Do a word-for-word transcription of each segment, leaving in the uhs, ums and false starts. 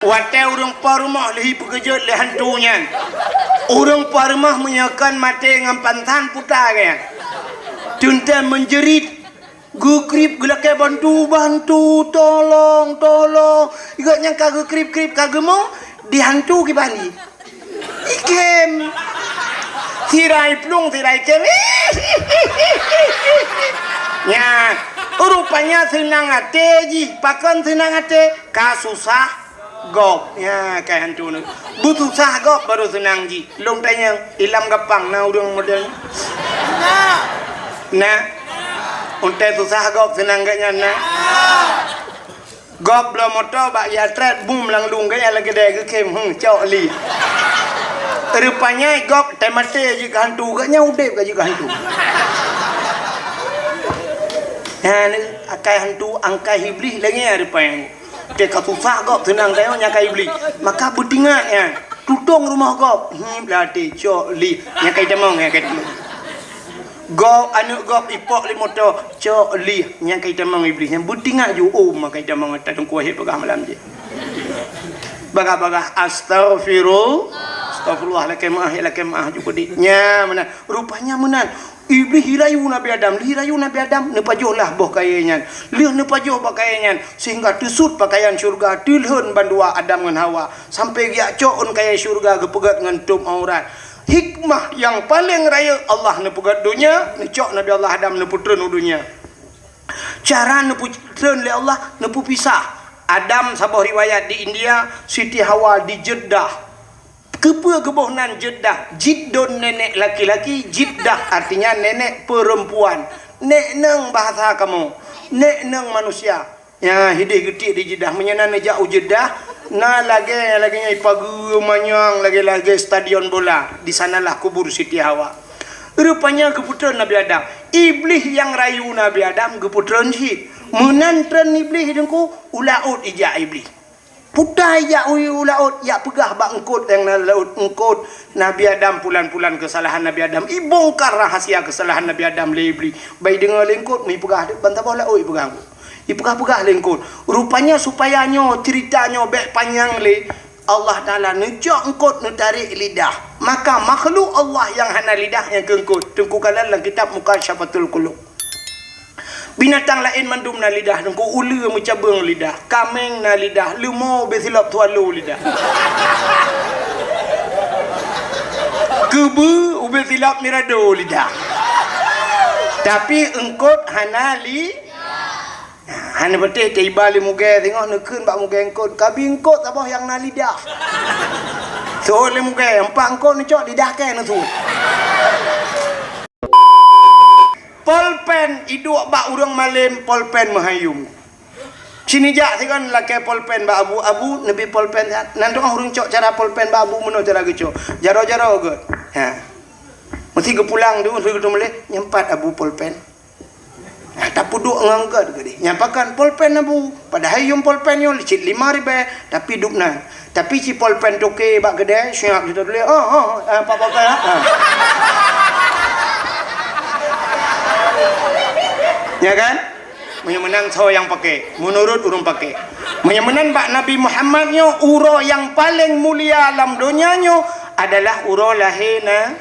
Watée ureuëng po rumoh lheuh peukeujot lé hantu nyan, ureuëng po rumoh meunyoe kon maté ngon pansan puta geuh nyan. Teuntée menjerit, geukrip geulakée bantu, "Bantu, tolong, tolong!" Gobnyan ka geukrip-krip ka geumong, di hantu kiban jih. Ikem. Sira iplueng, sira ikem. Nyan, rupanya seunang até jih. Pakon seunang até? Ka susah gob. Nyan, kai hantu nyoe. Beususah gob baru seunang jih. Lôn tanyong, ilam gampang na ureuëng model nyoe? Na. Untée susah gob seunang gobnyan na. Gob bloe moto bak yatret bum lam lung gaya lagée dai geukem, hmm, cok li. Rupanya gob teumaté jih keu hantu, gobnyan udeb ka jih keu hantu. Nyan akai hantu, angkai Iblih lagée nyan rupanya. Teuka susah gob seunang tayong nyan kai Iblih. Maka beutingat nyan, tutong rumoh gob. Hmm, blah até, cok li. Nyan kai tamong, nyan kai tamong. Gob, aneuëk gob ipok lé moto, cok lih, nyang kai tamong Iblih, nyang beutingah ju ôm, nyang kai tamong ata teungku hé peugah malam jih. Bagah-bagah, "Astaghfirul-, astaghfirullah, lakée meuáh, ya lakée meuáh," ju keudéh. Nya meunan, rupanya meunan. Iblih irayu Nabi Adam, lheuh irayu Nabi Adam, neupajoh lah boh kayée nyan. Lheuh neupajoh boh kayée nyan, sehingga teusut pakaian syurga, teulhon bandua Adam ngon Hawa, sampai geujak cok ôn kayée syurga geupeugét ngon tôb aurat. Hikmah nyang paleng rayeuk Allah neupeugét donya, neucok Nabi Allah Adam neupeutreun u donya. Cara neupeutreun lé Allah, neupeupisah. Adam saboh riwayat di India, Siti Hawa di Jeddah. Keupeue geuboh nan Jeddah? Jiddon nenek laki-laki, Jiddah artinya nenek perempuan. Nek neng bahasa kamoe, nek neng manusia. Nya, hideh geutiek di Jeddah. Meunyoe na neujak u Jeddah, na lagée, lagée nyan ipageue manyang, lagée-lagée stadion bola. Di sanalah kubur Siti Hawa. Rupanya geupeutreun Nabi Adam. Iblih nyang rayu Nabi Adam geupeutreun cit. Meunan treun Iblih teungku, u laôt ijak Iblih. Puta ijak u, u laôt, jak peugah bak eungkôt nyang na laôt, "Eungkôt, Nabi Adam pulan-pulan keusalahan Nabi Adam." Ibongkar rahasia keusalahan Nabi Adam lé Iblih. Bai deungoe lé eungkôt, meuipeugah bansaboh laôt ipeugah. Ipeugah-peugah lé eungkôt. Rupanya supaya nyoe, cerita nyoe bék panyang lé, Allah Taala neucok eungkôt neutarek lidah. Maka makhluk Allah nyang hana lidah nyang keu eungkôt. Teungku kalon lam kitab Mukasyafatul Qulub. Binatang laén mandum na lidah, teungku, uleue meucabeueng lidah, kaméng na lidah, leumo ubé silop swallow lidah. Keubeue ubé silop mirado lidah. Tapi eungkôt hana li-, hana beuteh teuiba lé mugée singoh neukheun bak mugée eungkôt, "Kabi eungkôt saboh nyang na lidah." Seuôt lé mugée, "Empat eungkôt neucok lidah kée neusuet." Polpen iduek bak ureuëng malém, polpen meuhayum. Sinijak sigon lakée polpen bak abu, "Abu, neubi polpen siat." Nan doh ureuëng cok cara polpen bak abu meunoe cara geucok. Jaroe-jaroe gét. Ha. Meusi geupulang tu, meusi geuteumeuléh, "Nyan pat abu polpen." Ha, tapeuduek ngon gét geude. "Nyan pakon polpen abu?" Padahai yum polpen nyoe cit lima ribée, tapi dub na. Tapi ci polpen toke bak keudè, siap siteuk tuléh, "Oh, oh, oh, eh, pak polpen, ah." Ah. Ya kan? Meunyoe meunan soe nyang pakai, meunurut ureuëng pakai. Meunyoe meunan bak Nabi Muhammad nyoe, uroe nyang paleng mulia lam donya nyoe adalah uroe lahé na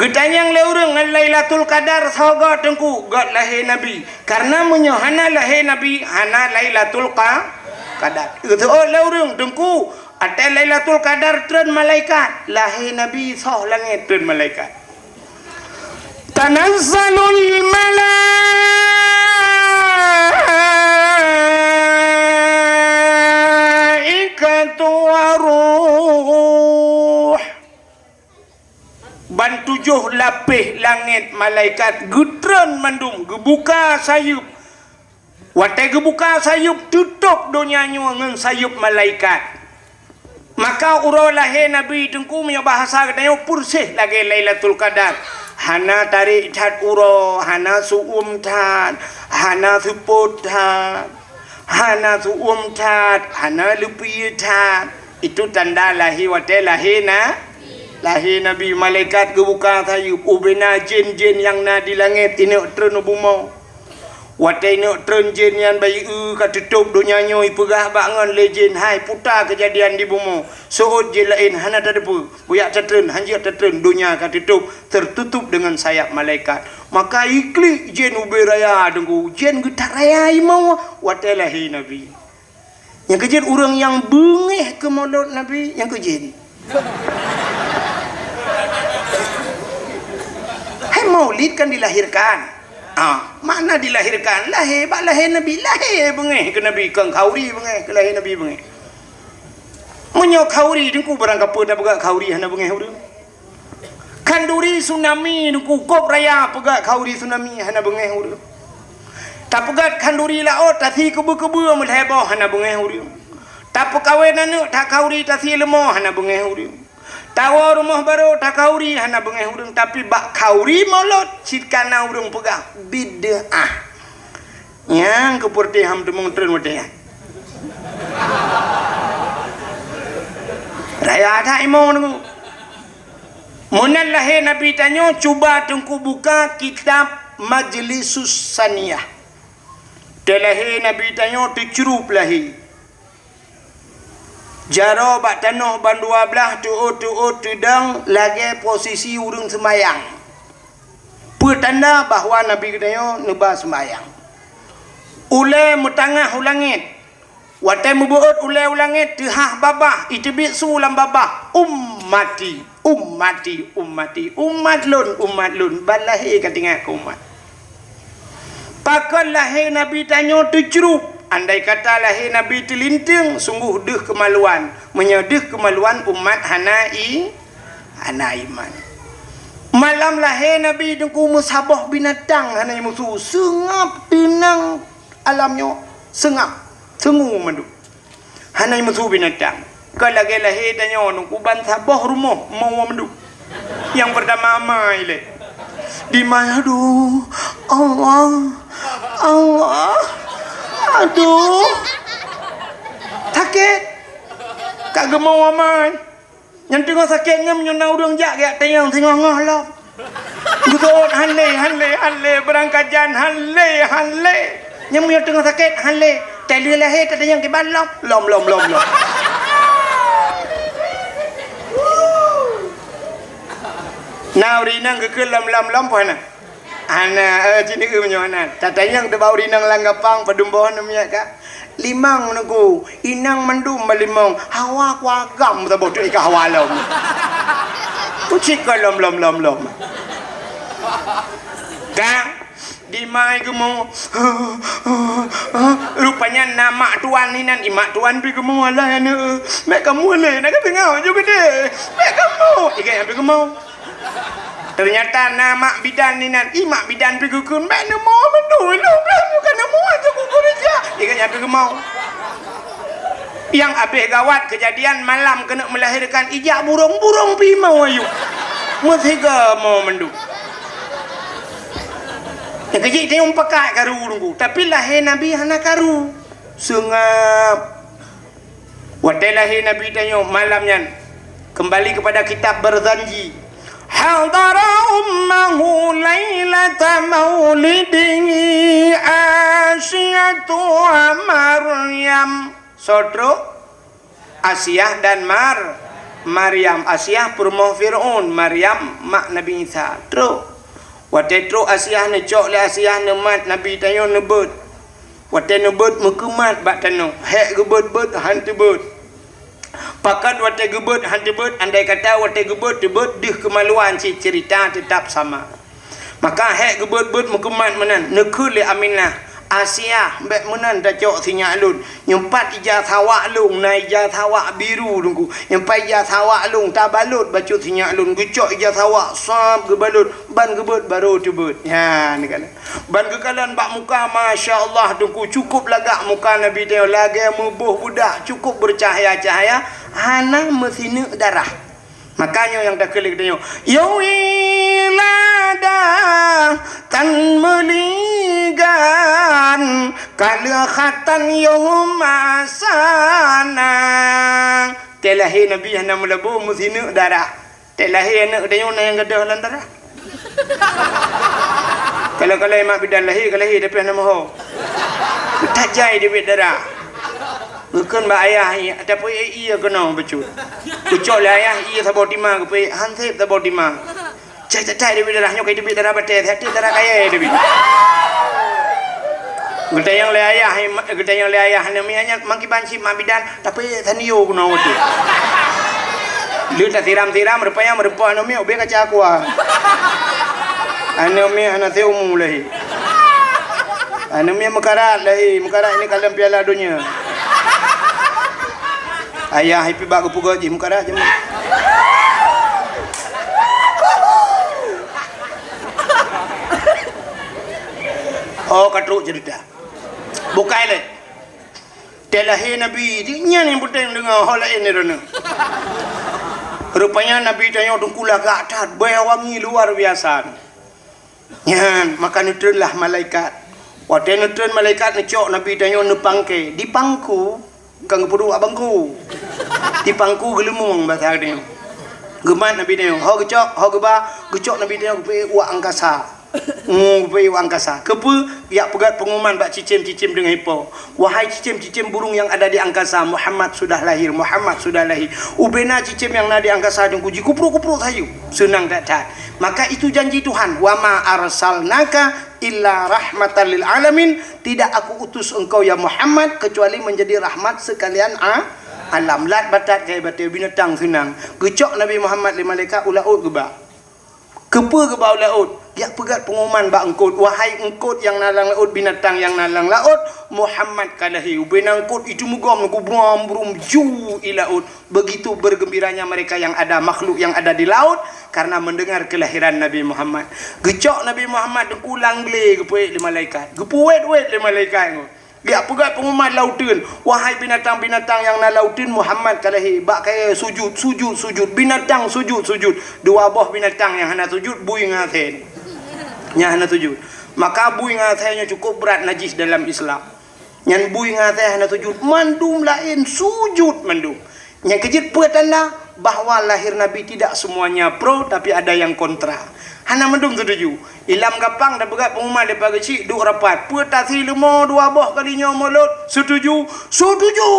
Geutanyong lé ureuëng ngon Lailatul Qadar soe goe teungku, goe lahé Nabi. Karena meunyoe hana lahé Nabi, hana Lailatul Qa-, Qadar. Geuteuôt lé ureuëng teungku, watée Lailatul Qadar treun malaikat, lahé Nabi soh langét treun malaikat. Tanazzalul malaikatu waruh. Ban tujoh lapéh langét malaikat geutreun mandum, geubuka sayeuep. Watée geubuka sayeuep, teutôb donya nyoe ngon sayeuep malaikat. Maka uroe lahé Nabi teungku, meunyoe bahasa geutanyoe, peureséh lagée Lailatul Qadar. Hana tarek that uroe, hana su'uem that, hana seupôt that. Hana su'uem that, hana leupie that. Itu tanda lahé watée lahé na, lahé Nabi. Malaikat geubuka sayeuep, ubé na jén-jén nyang na di langét ineuk treun u bumoe. Watée neuk treun jén nyan bayeue ka teutôb donya nyoe, ipeugah bak ngon lé jén, "Hai, puta keujadian di bumoe, seuôt jén laén hana tateupeue, bujak tatreun, hanjeuet tatreun, donya ka teutôb, tertutup dengan sayap malaikat." Maka iklik jén ubé raya, Teungku, jén geutat raya imoe watée lahé Nabi. Nyang keujeuet ureuëng nyang beungéh keu mulod Nabi, nyang keujeuet. Hai, maulid kan dilahirkan. Ah, makna dilahirkan, lahé, bak lahé Nabi, lahé beungéh keu Nabi, kon khauri beungéh, keu lahé Nabi beungéh. Meunyoe khauri, Teungku, barang kapeue tapeugah khauri hana beungéh ureuëng. Khanduri tsunami, Teungku, kôb raya peugah khanduri tsunami hana beungéh ureuëng. Tapeugah khanduri laôt, tasi keubeu-keubeu meulhèe boh hana beungéh ureuëng. Tapeukawen aneuëk takhanduri tasi leumo hana beungéh ureuëng. Tawoe rumoh barô takhanduri hana beungéh ureuëng, tapi bak khanduri mulod cit kana ureuëng peugah bid'ah. Nyang keupeureuté ham teumong treun watée nyan. Raya that imoe Teungku. Meunan lahé Nabi tanyoe, cuba Teungku buka kitab Majlisus Saniyah. Teulahé Nabi tanyoe teucrup lahé. Jaroe bak tanoh ban dua blaih, teuôt-teuôt teudong lagée posisi ureuëng seumayang. Peue tanda bahwa Nabi geutanyoe neuba seumayang. Ulée meutangah u langét. Watée meubeuôt ulée u langét, teuhah babah, iteubiet su lam babah, "Ummati, ummati, ummati, umat lôn, umat lôn." Ban lahé ka teuingat keu umat. Pakon lahé Nabi tanyoe teucrup? Andai kata lahé Nabi teulinteung, sunggoh deuh keumaluan. Meunyoe deuh keumaluan, umat hana i-, hana iman. Malam lahé Nabi Teungku meusaboh binatang hana jimusu, seungab teunang alam nyoe, seungab, seungue mandum. Hana jimusu binatang. Ka lagée lahé tanyoe Teungku ban saboh rumoh moe mandum. Nyang peurtama amai lé. Di mai, aduh, Allah, Allah, aduh. Sakét. Ka geumoe amai. Nyang teungoh sakét nyan meunyoe na ureuëng jak geujak tanyong singoh-ngoh lom. Geuseuôt han lé, han lé, han lé, beurangkajan han lé, han lé. Nyang meunyoe teungoh sakét han lé. Taleueh lahé tatanyong kiban lom, lom, lom, lom, lom. Na ureuëng inong geukheun lom, lom, lom, peue hana? Hana, eh, cit neu meunyoe hana. Tatanyong teuh bak ureuëng inong lam gapang, padum boh neu miet ka. Limong Teungku, inong mandum balimong, hawa ku agam saboh teuk ka hawa lom. Kucik ka lom, lom, lom, lom. Ka, di mai geumoe. Rupanya na mak tuan inan, i mak tuan pi geumoe, "Alah aneuëk, bék kamoe lé, na ka teungoh ju geudeh. Bék kamoe." Igai nyan pi geumoe. Teunyata na mak bidan inan, i mak bidan pi geukheun, "Bék neumoe mandum, lôn blah nyoe ka neumoe aja kuku rijak." Igai nyan pi geumoe. Nyang abéh gawat keujadian malam keuneuk meulahérkan, ijak burông-burông pi moe ayue. Meusiga moe mandum. Nyang keujih teunyong pakat karu Teungku, tapi lahé Nabi hana karu. Seungab. Watée lahé Nabi tanyoe malam nyan, keumbali keupada kitab Barzanji. Hadara ummahu lailata maulidihi Asiyatu wa Maryam. Soe trok? Asiah dan Mar-, Maryam. Asiah peurumoh Fir'aun, Maryam mak Nabi Isa. Trok. Watée trok Asiah neucok lé Asiah neumat Nabi tanyoe neubeuet. Watée neubeuet meukeumat bak tanoh, hék geubeuet-beuet han teubeuet. Pakon watée geubeuet han teubeuet, andai kata watée geubeuet teubeuet deuh keumaluan cit ceurita teutap sama. Maka hék geubeuet-beuet meukeumat meunan, neukheun lé Aminah, "Asiah, bék meunan tacok sinyak lôn. Nyoe pat ija sawak lôn, na ija sawak biru Teungku. Nyoe pat ija sawak lôn tabalot bacut sinyak lôn, geucok ija sawak sab geubalot, ban geubeuet barô teubeuet." Nyan, neukalon. Ban geukalon bak muka, masya Allah, Teungku, cukup lagak muka Nabi tanyoe, lagée meuboh beudak, cukup beucahya-cahya, hana meusineuk darah. Maka nyoe nyang takheun lé geutanyoe, "Yue lada tan meuligan, kaleuh khatan yoh masana." Teuh lahé Nabi hana meulabô meusineuk darah. Teuh lahé aneuëk geutanyoe na nyang gadôh lam darah. Kalau-kalau mak bidan lahé, ka lahé tapi hana meuho. Tajai deubiet darah. Geukheun bak ayah, tapi ie keunoe bacut. Geucok lé ayah ie saboh timang, geupeuék han sép saboh timang. Cai, cai, cai, deubiet darah nyoe, ka deubiet darah batée, siat darah kayée deubiet. Geutanyong lé ayah, geutanyong lé ayah, aneuk miet nyan, "Mangkiban cit mak bidan?" Tapi tanio keunoe watée. Lheueh tasiram-siram, rupanya meureumpok aneuk miet ubé kaca aqua. Aneuk miet hana seuumu lahé. Aneuk miet meukarat lahé, meukarat ini kalon Piala Donya. Ayah ipi bak geupeugah jih meukarat jih. Oh, ka trok cerita. Bukai lé. Teuh lahé Nabi, nyan nyang peunteng deungoe, ho laén droeneuh. Rupanya Nabi tanyoe teungku lagak that, bèe wangi luar biasa. Nyan, maka neutreunlah malaikat. Watèe neutreun malaikat neucok Nabi tanyoe neupangke, dipangku, bukan geupeuduek bak bangku. Dipangku geuleumong basa tanyoe. Geumat Nabi tanyoe, ho geucok, ho geuba, geucok Nabi tanyoe geupeuék u angkasa. Mu, geupeuék u angkasa. Keupeue? Jak peugöt peungumuman bak cicém-cicém deungon ipo. Wahai cicém-cicém burung yang ada di angkasa, Muhammad sudah lahir, Muhammad sudah lahir. Ubena cicém nyang na di angkasa teungku jikuprok-kuprok sayu. Seunang that-that. Maka itu janji Tuhan, "Wa ma arsalnaka illa rahmatan lil alamin." Tidak aku utus engkau ya Muhammad kecuali menjadi rahmat sekalian a-, alam. Lat batat kai batée binatang seunang. Geucok Nabi Muhammad lé malaikat u laôt geuba. Keupeue geuba u laôt? Jak peugöt peungumuman bak eungkôt, "Wahai eungkôt nyang na lam laôt, binatang nyang na lam laôt, Muhammad ka lahé." Ubena eungkôt itu meugom, gubrom-brum ju i laôt. Begitu bergembiranya mereka yang ada, makhluk yang ada di laut, karena mendengar kelahiran Nabi Muhammad. Geucok Nabi Muhammad teungku lam glé geupeuék lé malaikat. Geupeuwét-wét lé malaikat nyoe. Jak peugöt peungumuman lauteuen, "Wahai binatang-binatang nyang na lauteuen, Muhammad ka lahé." Bak kayée sujud, sujud, sujud. Binatang sujud, sujud. Dua boh binatang nyang hana sujud, bui ngon asèe. Nyang hana sujud. Maka bui ngon asèe nyoe cukup brat najis dalam Islam. Nyan bui ngon asèe hana sujud, mandum laén sujud mandum. Nyang keujeuet peue tanda bahwa lahir Nabi tidak semuanya pro, tapi ada yang kontra. Hana mandum setuju. Ilam gampang tapeugah peungumuman leupah geuchik duek rapat. Peue tasi leumo dua boh kali nyoe mulod? Setuju. Setuju.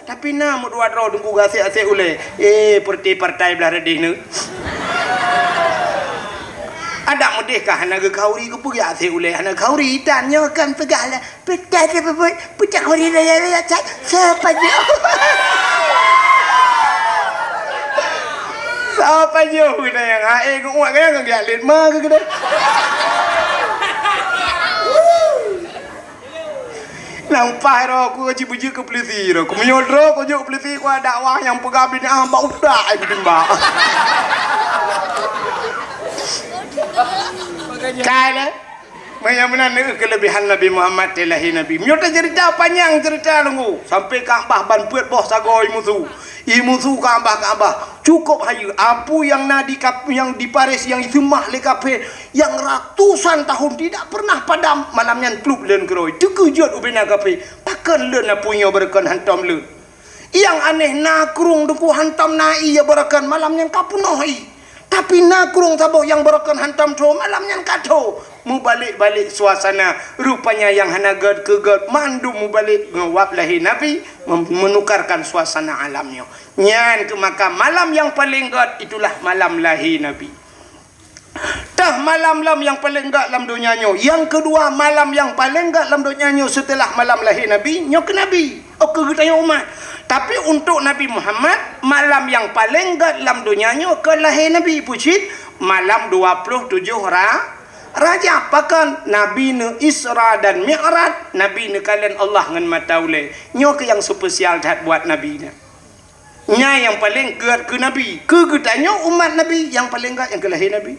Tapi na meudua droe teungku gasek-asek ulèe. Eh, partai-partai blah reudeh neuh. Adak meudeh ka hana geukhauri, keupeue gasek ulèe hana khauri? Tan nyoe kan peugah lah. Peucah dia peubuet, peucah huri raya raya cat. Siapa nyoe? Siapa nyoe kena yang hae ngeuak kena ngon giak lét ma ke kena? Nang paih roh ku cibeujeuk keu peulisi roh. Ku meunyoe droe ku jok peulisi ku dakwah nyang peugah binatang bak utak ai bimbak. Kai lé. Meunan meunan keulebihan Nabi Muhammad teuh lahé Nabi. Meunyoe tacerita panyang cerita teungku, sampai Ka'bah ban peuet boh sagoe imusu. Imusu Ka'bah, Ka'bah. Cukup hayeue. Apui nyang na di kap-, nyang di Paris nyang iseumah lé kafé nyang ratusan tahun tidak pernah padam, malam nyan plup leuen keurôi. Teukeujot ubena kafé. Pakon leuen apui nyoe beureukan hantom leuen. Nyang aneh na krueng teungku hantom na ie beureukan, malam nyan ka peunoh ie. Tapi na krueng saboh nyang beureukan hantom tho, malam nyan ka tho. Mubalek-balek suasana, rupanya nyang hana gèt keu gèt mandum mubalek ngon wab lahé Nabi mem-, menukarkan suasana alam nyoe. Nyan keuh maka malam nyang paleng gèt itulah malam lahé Nabi. Teuh malam lom nyang paleng gèt lam donya nyoe. Nyang keudua, malam nyang paleng gèt lam donya nyoe seuteulah malam lahé Nabi, nyoe keu Nabi. Oh, keu geutanyoe umat. Tapi untuk Nabi Muhammad, malam nyang paleng gèt lam donya nyoe keu lahé Nabi. Peue cit? Malam dua ploh tujoh Ra-, Rajab. Pakon? Nabi neu-Isra dan Mi'raj, Nabi neukalon Allah ngon mata ulèe. Nyoe keuh nyang spesial that buat Nabi nyan. Nyan nyang paleng gèt keu Nabi. Keu geutanyoe umat Nabi, nyang paleng gèt nyang keu lahé Nabi.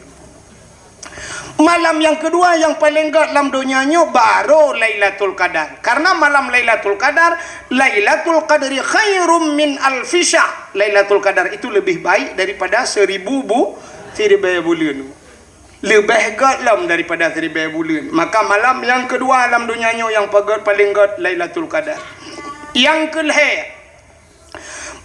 Malam nyang keudua nyang paleng gèt lam donya nyoe baru Lailatul Qadar. Karena malam Lailatul Qadar, Lailatul Qadri khairum min alfi syahr. Lailatul Qadar itu lebih baik daripada seribu bu-, siribèe buleuen. Leubeh gèt lom daripada siribèe buleuen. Maka malam nyang keudua lam donya nyoe nyang pagèt paleng gèt Lailatul Qadar. Nyang keulhèe,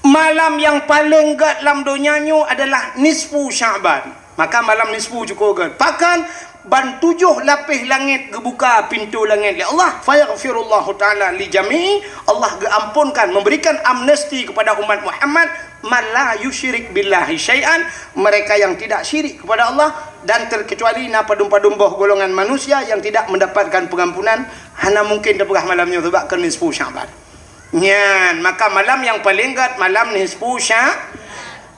malam nyang paleng gèt lam donya nyoe adalah nisfu Sya'ban. Maka malam nisfu cukup gèt. Pakon? Ban tujoh lapéh langét geubuka pintoe langét lé Allah. Fayaghfirullahu ta'ala li jami'i, Allah geuamponkan, memberikan amnesti kepada umat Muhammad, man la yusyrik billahi syai'an, mereka yang tidak syirik kepada Allah, dan terkecuali na padum-padum boh golongan manusia yang tidak mendapatkan pengampunan, hana mungkin teupeugah malam nyoe sebab ka nisfu Sya'ban. Nyan, maka malam nyang paleng gét malam nisfu Sya-,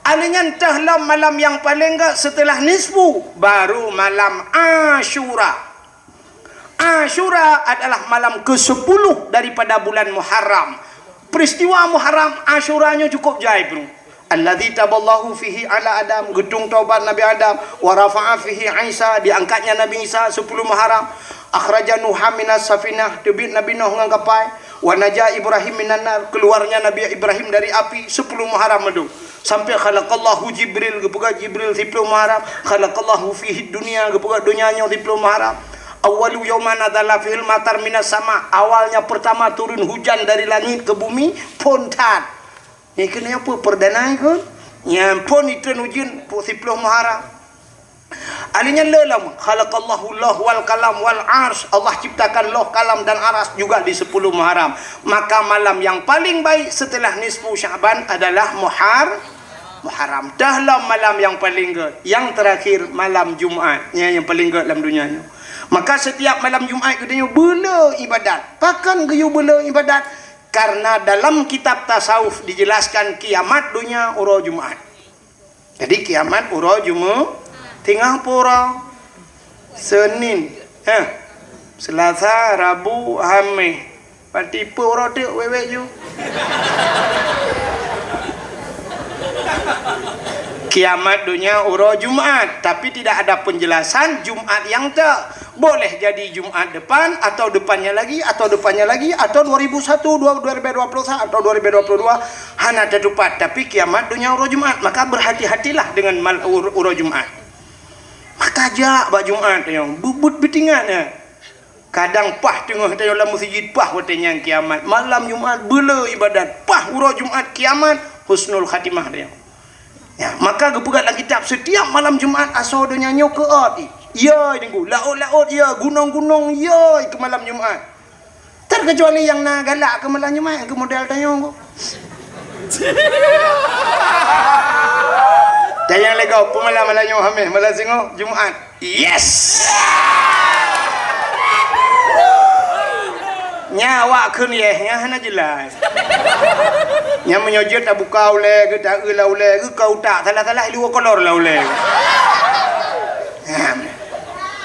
alheuh nyan teuh lom malam nyang paleng gét seuteulah nisfu, baru malam Asyura. Asyura adalah malam kesepuluh daripada bulan Muharram. Peristiwa Muharram Asyura nyoe cukup jai, bro. Alladzi taballahu fihi ala Adam, geutung taubat Nabi Adam, wa rafa'a fihi Isa, diangkatnya Nabi Isa sepuluh Muharram, akhraja Nuha minas safinah, teubiet Nabi Nuh ngon kapai, wa naja Ibrahim minan nar, keluarnya Nabi Ibrahim dari api, sepuluh Muharram mandum. Sampai khalaqallahu Jibril, geupeugah Jibril sepuluh Muharram, khalaqallahu fihi dunya, geupeugah donya nyoe sepuluh Muharram. Awwalu yauman nazala fihil matar minas sama, awalnya pertama turun hujan dari langit ke bumi, phon that. Nyan keuh nyoe peue perdana keuh? Nyan phon itreun ujeuen pu-, siploh Muharram. Alheuh nyan le lom, khalaqallahu lauh wal qalam wal arsy. Allah ciptakan lauh, kalam dan aras juga di sepuluh Muharram. Maka malam yang paling baik setelah nisfu Sya'ban adalah Muhar-, Muharram. Teuh lom malam yang paling gét. Yang terakhir malam Jumat. Nyan yang paling gét lam dunia nyoe. Maka setiap malam Jumat geutanyoe beule ibadat. Pakon geuyue beule ibadat? Karena dalam kitab tasawuf dijelaskan kiamat donya uroe Jumat. Jadi kiamat uroe Jumat, teungoh pura, Senin, eh, Selasa, Rabu, Hameh. Berarti peue uroe teuk wék-wék ju? Kiamat donya uroe Jumat, tapi tidak ada penjelasan Jumat nyang teuk. Boleh jadi Jumat depan, atau depannya lagi, atau depannya lagi, atau dua ribu satu, dua-, dua ribu dua puluh satu, atau dua ribu dua puluh dua, hana teutupat. Tapi kiamat donya uroe Jumat, maka berhati-hatilah dengan mal-, ur-, uroe Jumat. Maka jak bak Jumat nyoe, beubuet beutingat nyan. Kadang paih teungoh tanyoe lam meuseujid, paih watée nyan kiamat. Malam Jumat beule ibadat, paih uroe Jumat kiamat, husnul khatimah tanyoe. Ya, maka geupeugah lam kitab, setiap malam Jumat asoe donya nyoe keuôt. Ya, Teungku, laôt-laôt ya, gunong-gunong ya keu malam Jumat. Terkecuali nyang na galak keu malam Jumat, keu model tanyoe, Teungku. Dan nyang lego, peumalam malam nyoe Hameh, malam singoh Jumat. Yes! Nyan awak kheun yes, nyan hana jeulaih. Nyan meunyoe jeuet tabuka ulée geuh, taeu lam ulée geuh, ka utak salah-salah, i luwa kolor lam ulée geuh. Nyan.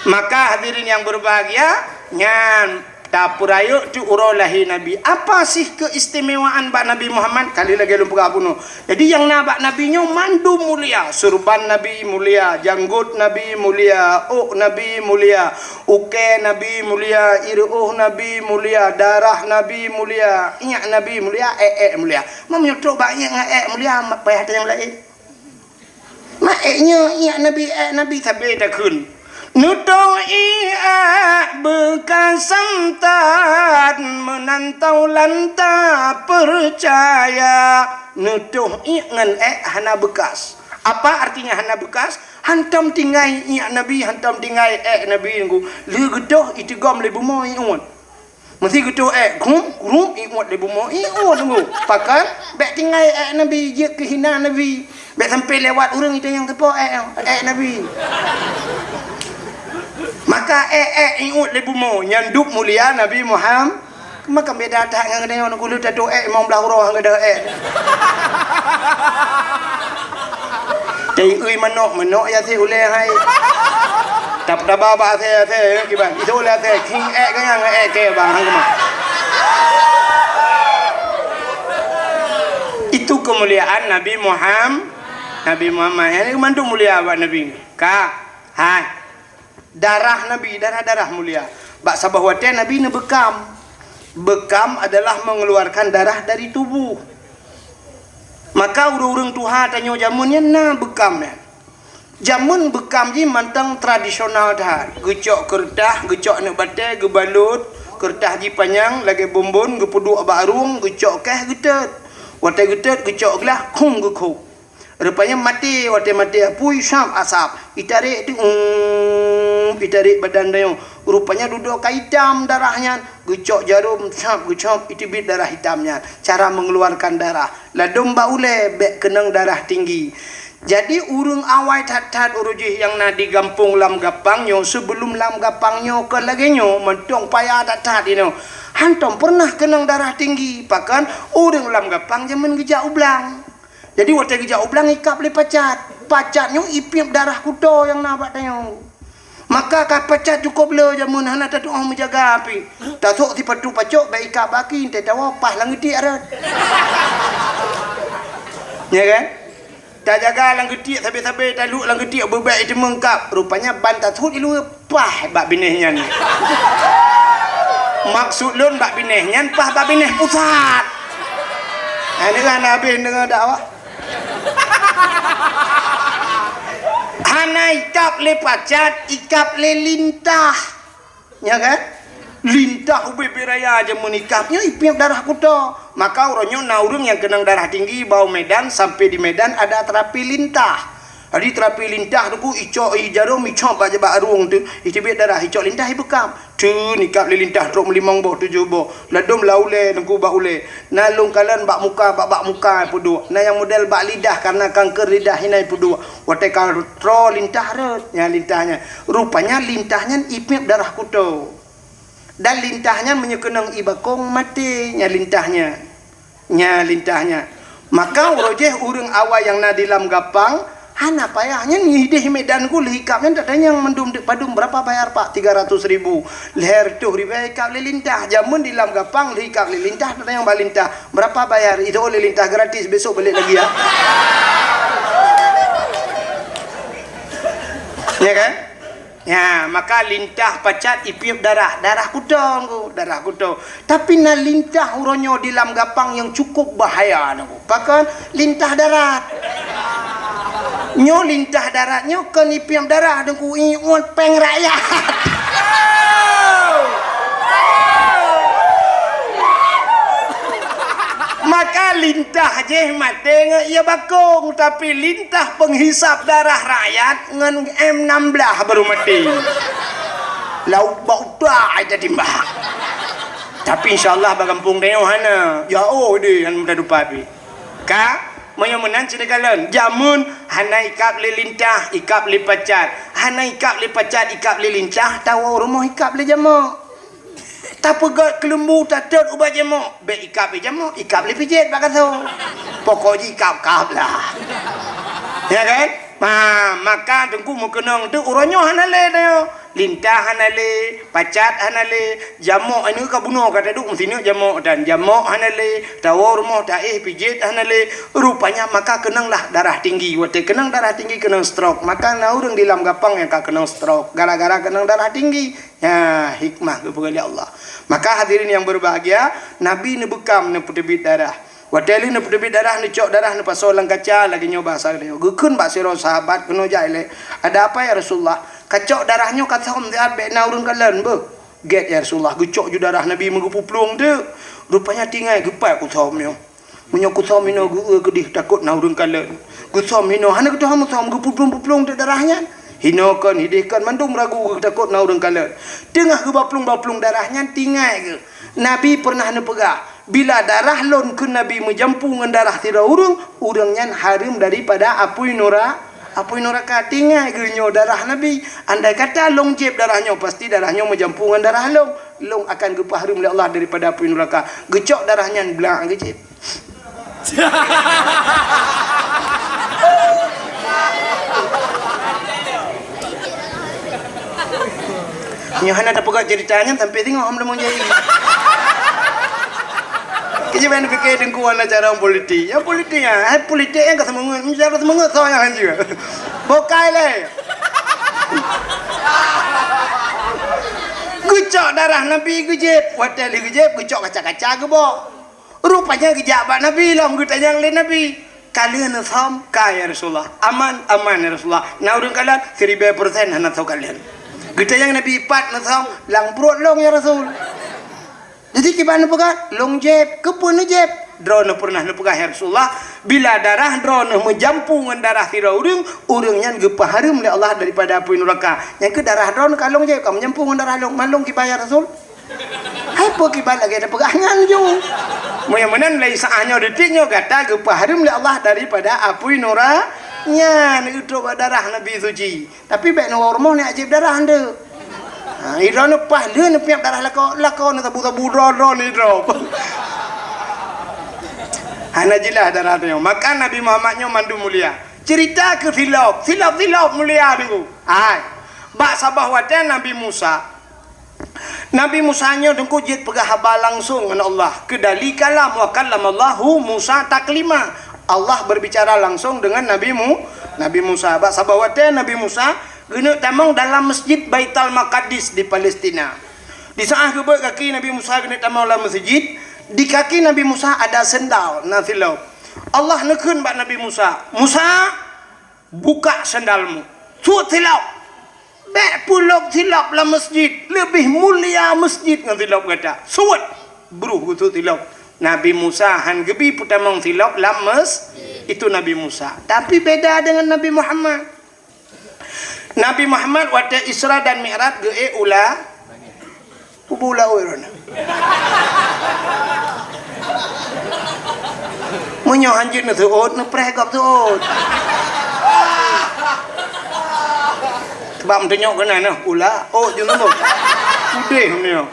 Maka hadirin yang berbahagia, nyan tapeurayeuk teuk uroe lahé Nabi. Apa sih keistimewaan bak Nabi Muhammad? Kali lagée lôn peugah bunoe. Jadi nyang na bak Nabi nyoe mandum mulia. Surban Nabi mulia, janggot Nabi mulia, ôk Nabi mulia, ukée Nabi mulia, ireuôh Nabi mulia, darah Nabi mulia, iék Nabi mulia, ék-ék mulia. Meunyoe trok bak iék ngon ék mulia, payah tanyong laén. Mak ék nyoe iék Nabi, ék Nabi sabe takheun. Neutôh iék beukasan that meunan taulan tapeucaya. Neutôh iék ngon ék hana beukas. Apa artinya hana beukas? Hantom tinggai iék Nabi, hantom tinggai ék Nabi nunggu. Lheueh geutôh iteugom lé bumoe ié uet. Meusé geutôh ék, grum, grum, ié uet lé bumoe, ié uet nunggu. Pakon? Bék tinggai ék Nabi, jeuet keu hina Nabi. Bék sampai lewat ureuëng itu nyang teupo ék, ék Nabi. Maka ék, ék ié uet lé bumoe, nyan dub mulia Nabi Muhammad. Maka beda that ngon geutanyoe, nunggu lheueh tatôh ék, limong blaih uroe ngon geutanyoe ék. Teuiui manok, manok ya si ulée hai. Tap-, taba bak asée, asée, ya, kiban. Itu ulée asée, king ék ganyang, ék ke bang, hang keumah. Itu kemuliaan Nabi Muhammad. Nabi Muhammad. Yang ini mandum mulia bak Nabi. Ka, hai. Darah Nabi, darah-darah mulia. Bak saboh watée Nabi neubeukam. Beukam adalah mengeluarkan darah dari tubuh. Maka ureuëng-ureuëng tuha tanyoe jameun nyan na beukam nyan. Jameun beukam jih mantong tradisional that. Geucok keureutah, geucok aneuk batée, geubalot, keureutah jih panyang lagée bonbon, geupeuduek bak arueng, geucok keh geutot. Watée geutot, geucok glah, khong geukhôb. Rupanya maté, watée maté apui, sab asab. Itarek tu, Itarék badan tanyoe, rupanya dudoe ka itam darah nyan, geucok jarom, sap, geucok, iteubiet darah itam nyan. Cara mengeluarkan darah, ladôm bak ulèe bèk keunong darah tinggi. Jadi, ureueng awai that-that uroe jih nyang na di gampông Lam Gapang nyoe, sibeulom Lam Gapang nyoe kon lagèe nyoe, mantong payah that-that inoe. Hantom peureunah keunong darah tinggi, pakon ureueng Lam Gapang jameun geujak u blang. Jadi, watèe geujak u blang ikab lé pacat. Pacat nyoe ipiep darah kuto nyang na bak tanyoe. Maka ka pacat cukôp le jameun hana tatu'oh meujaga pih. Tasôk sipatu pacok bèk ikab bak aki, teuh tawoe paih lam geutiek rot. Ya kan? Tajaga lam geutiek sabe-sabe, taluek lam geutiek beubèk iteumeung kab. Rupanya ban tasôk di luwa. Paih bak binéh nyan. Maksud lôn bak binéh nyan paih bak binéh pusat. Hana, hana habéh deungö dakwah. Hana ikab lé pacat, ikab lé lintah. Nya kan? Lintah ubé-bé raya jameun ikab nyoe ipiep darah kuto. Maka uroe nyoe na ureueng nyang keunong darah tinggi bak u Medan, sampai di Medan ada terapi lintah. Jadi terapi lintah tu ku icok, i jarom icok bak, bak arueng tu, iteubiet darah, icok lintah ibeukab. Teun ikab lé lintah trok meulimong boh, tujoh boh. Ladôm lam ulèe, teungku bak ulèe. Na lôn kalon bak muka, bak, bak muka peuduek. Na nyang model bak lidah, karena kanker lidah hina peuduek. Watèe ka troe lintah rot, nyan lintah nyan. Rupanya lintah nyan ipiep darah kuto. Dan lintah nyan meunyoe keunong i bakong maté, nyan lintah nyan. Nya lintah nyan. Maka uroe jih ureueng awai nyang na di Lam Gapang, hana payah nyan idéh Medan ku lheuh ikab nyan tatanyong mandum deuk padum, "Berapa bayar, Pak?" "Tiga ratus ribu." Lhèe reutôh ribèe ikab lé lintah. Jameun di Lam Gapang lheuh ikab lé lintah tatanyong bak lintah, "Berapa bayar?" Itu oleh lintah gratis, besok balik lagi ya. Ya kan? Ya, maka lintah pacat ipiep darah, darah kuto, Teungku, darah kuto. Tapi na lintah uroe nyoe di Lam Gapang nyang cukup bahaya, Teungku. Pakon? Lintah darat. Nyoe lintah darat nyoe kon ipiep darah, Teungku, iuet péng rakyat. Maka lintah jih maté ngon ie bakong, tapi lintah penghisap darah rakyat ngon M enam belas baru maté. Lauk bak utak ai tatimbak. Tapi insya Allah bak gampông tanyoe hana. Ya oh deh, hana mudah dupat pih. Ka, meunyoe meunan cit kalon, jameun hana ikab lé lintah, ikab lé pacat. Hana ikab lé pacat, ikab lé lintah, tawoe rumoh ikab lé jamok. Tapeugöt keuleumbu, tatot ubak jamok. Bèk ikab lé jamok, ikab lé pijet bak gasoe. Pokok jih ikab-kab lah. Ya kan? Ha, maka Teungku meukeunong teuk uroe nyoe hana lé tanyoe. Lintah hana lé, pacat hana lé, jamok inoe ka bunoe ka taduek meusineuk jamok dan jamok hana lé, tawoe rumoh taéh pijet hana lé. Rupanya maka keunonglah darah tinggi. Watèe keunong darah tinggi keunong stroke. Maka na ureueng di Lam Gapang nyang ka keunong stroke gara-gara keunong darah tinggi. Ya, hikmah geupeugah lé Allah. Maka hadirin yang berbahagia, Nabi neubeukam neupeuteubiet darah. Watèe lheueh neupeuteubiet darah, neucok darah neupasoe lam kaca lagèe nyoe bahasa geutanyoe. Geukheun bak sidroe sahabat keunoe jak ilèe, "Ada apa ya Rasulullah? Kacok darah nyoe kasöm siat bèk na ureueng kalon beuh." "Gèt ya Rasulullah." Geucok ju darah Nabi meugeupuplueng teuk. Rupanya tinggai geupat kusöm nyoe. Meunyoe kusöm inoe geu-eu keudeh takot na ureueng kalon. Geusöm inoe hana geutuha meusöm geupuplueng-puplueng teuk darah nyan. Inoe kon, idéh kon mandum ragu geutakot na ureueng kalon. Teungoh geubaplueng-baplueng darah nyan tinggai geuh. Nabi peureunah neupeugah, "Bila darah lôn," kheun Nabi, "meujampu ngon darah sidroe ureueng, ureueng nyan hareuem daripada apui nura-, apui nuraka." Tinggai geuh nyoe darah Nabi. Andai kata lôn jieb darah nyoe, pasti darah nyoe meujampu ngon darah lôn. Lôn akan geupeuhareuem lé Allah daripada apui nuraka. Geucok darah nyan blang geujieb. Nyoe hana tapeugah cerita nyan sampai singoh hom lemong jai. Keujiban fikir Teungku hana cara politik. Ya politik ya, hai politik nyang ka seumeungeut, cara seumeungeut soe nyang hanjeuet. Bokai lé. Geucok darah Nabi geujieb, watèe lheueh geujieb geucok kaca-kaca geubok. Rupanya geujak bak Nabi lom geutanyong lé Nabi, "Ka lheueh neusöm?" "Ka ya Rasulullah." "Aman?" "Aman ya Rasulullah." "Na ureueng kalon?" "Siribèe persen hana soe kalon." Geutanyong Nabi, "Pat neusöm?" "Lam pruet lôn ya Rasul." Jadi kiban neupeugah, "Lôn jieb." "Keupeue neujieb?" Droeneuh pernah neupeugah, "Ya Rasulullah, bila darah droeneuh meujampu ngon darah sidroe ureuëng, ureuëng nyan geupeuhareuem lé Allah daripada apui nuraka." Nyang keu darah droeneuh kalong jai ka meujampu ngon darah lôn, malong kiban ya Rasul. Hai peue kiban lagée tapeugah nyan ju. Meunyoe meunan lé saah nyoe detik nyoe gata geupeuhareuem lé Allah daripada apui nura nyan, utok bak darah Nabi suci. Tapi bék neuwoe rumoh ni ajib darah ande. Ha, idroe neupaih lé neupiep darah lakoe, lakoe neusabu-sabu droe-droe ni droe. Hana jeulaih darah nyoe. Maka Nabi Muhammad nyoe mandum mulia. Cerita keu silop, silop-silop mulia nunggu. Hai. Bak saboh watée Nabi Musa. Nabi Musa nyoe teungku jeuet peugah haba langsong ngon Allah. Keudali kalam, wa kallamallahu Musa taklima. Allah berbicara langsung dengan Nabi Mu-, Nabi Musa. Bak saboh watée Nabi Musa geuneuk tamong dalam Masjid Baitul Maqdis di Palestina. Di saat geubeuet kaki Nabi Musa geuneuk tamong dalam masjid, di kaki Nabi Musa ada sendal na silop. Allah neukheun bak Nabi Musa, "Musa, buka sendalmu. Suet silop. Bék peulop silop lam masjid. Leubeh mulia masjid ngon silop gata. Suet." Bruh geusuet silop. Nabi Musa han geubi peutamong silop lam masjid. Itu Nabi Musa. Tapi beda dengan Nabi Muhammad. Nabi Muhammad watée Isra dan Mi'raj geuék ula, kubu ula uroe na. Meunyoe hanjeuet neuseuôt, neupreh gob seuôt. Sebab meuteunyoe keunan nyoe, ula, ôt jeuet nyoe. Udeh meunyoe.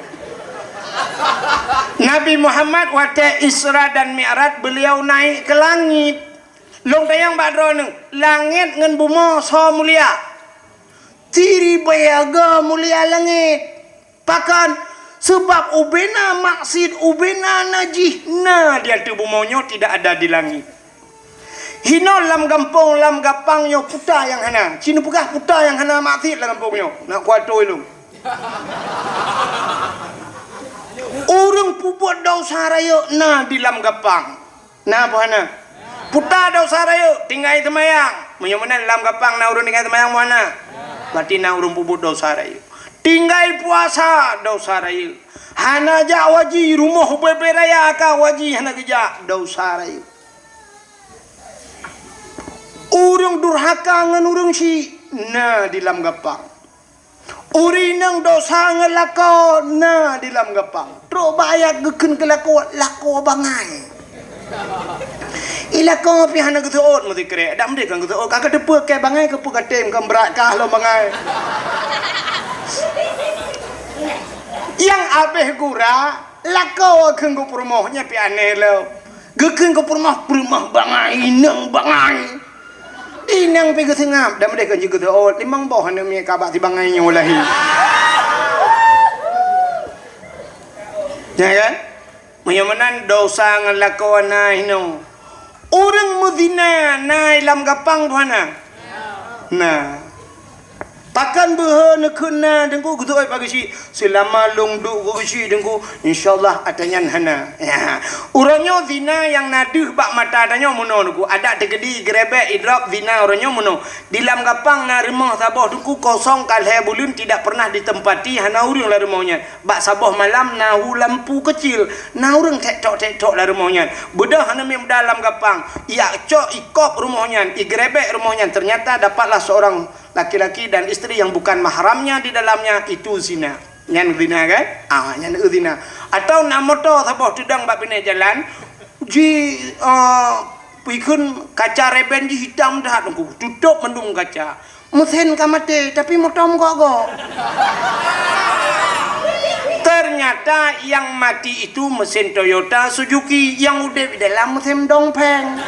Nabi Muhammad watée Isra dan Mi'raj, beliau naik ke langit. Lôn tanyong bak droeneuh, langét ngon bumoe soe mulia? Siribèe go mulia langét. Pakon? Sabab ubena maksiet, ubena najih na di ateueh bumoe nyoe, tidak ada di langét. Hinoe lam gampông, lam gapang nyoe puta nyang hana. Ci neupeugah puta nyang hana maksiet lam gampông nyoe. Nak kuatôi lôn. Ureuëng peubuet desya rayeuk na di lam gapang. Na peue hana? Puta desya rayeuk, tinggai seumayang. Meunyoe meunan lam gapang na ureuëng tinggai seumayang, peue hana? Berarti na ureuëng peubuet desya rayeuk. Tinggai puasa, desya rayeuk. Hana jak haji, rumoh ubé-bé raya ka haji hana geujak, desya rayeuk. Ureuëng durhaka ngon ureuëng syik na di lam gapang. Ureuëng inong desya ngon lakoe na di lam gapang. Trok bak ayat geukheun keu lakoe, lakoe bangai. I lakoe pih hana geuseuôt meusikrek, dak meudeh kon geuseuôt, ka kateupeue keu bangai, keupeue ka tem, kon brat kah lom bangai. Nyang abéh gura, lakoe kheun geupeurumoh, nyan pih aneh lom. Geukheun keu peurumoh, peurumoh bangai, inong bangai. Inong pih geuseungab, dak meudeh kon jeuet geuseuôt, limong boh aneuk miet ka bak si bangai nyoe lahé. Ya kan? Meunyoe meunan desya ngon lakoe na hinoe. Ureuëng meuzina na i lam gapang, peue hana? Na. Pakon beuhe neukheun na, Teungku, geuseuôt bak geuchik? Seulama lôn duek keu geuchik, Teungku, insya Allah ata nyan hana. Ya. Uroe nyoe zina nyang na deuh bak mata tanyoe meunoe, Teungku. Adak teukeudi, geurebek, idrop, zina uroe nyoe meunoe. Di lam gapang na rumoh saboh, Teungku, kosong ka lhée buleuen tidak pernah ditempati, hana ureuëng lam rumoh nyan. Bak saboh malam na hu lampu keucil, na ureuëng tek-tok-tek-tok lam rumoh nyan. Beudôh aneuk miet muda lam gapang, ijak cok, ikop rumoh nyan, igeurebek rumoh nyan, ternyata dapatlah seorang laki-laki dan isteri yang bukan mahramnya di dalamnya, itu zina. Nyan zina kan? Ah, nyan zina. Atau na moto saboh teudong bak binéh jalan, ji, eh, ikheun kaca reben jih itam that, Teungku. Tutôp mandum kaca. Meusén ka maté, tapi moto meugok-gok. Ternyata yang mati itu mesin Toyota Suzuki, yang udeb di dalam mesin Dongfeng.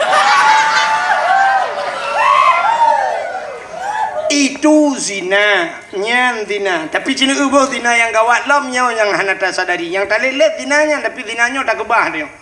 Itu zina, nyan zina. Tapi ci neuboh zina nyang gawat lom nyoe nyang hana tasadari. Nyang talét-lét zina nyan, tapi zina nyoe takeubah nyoe.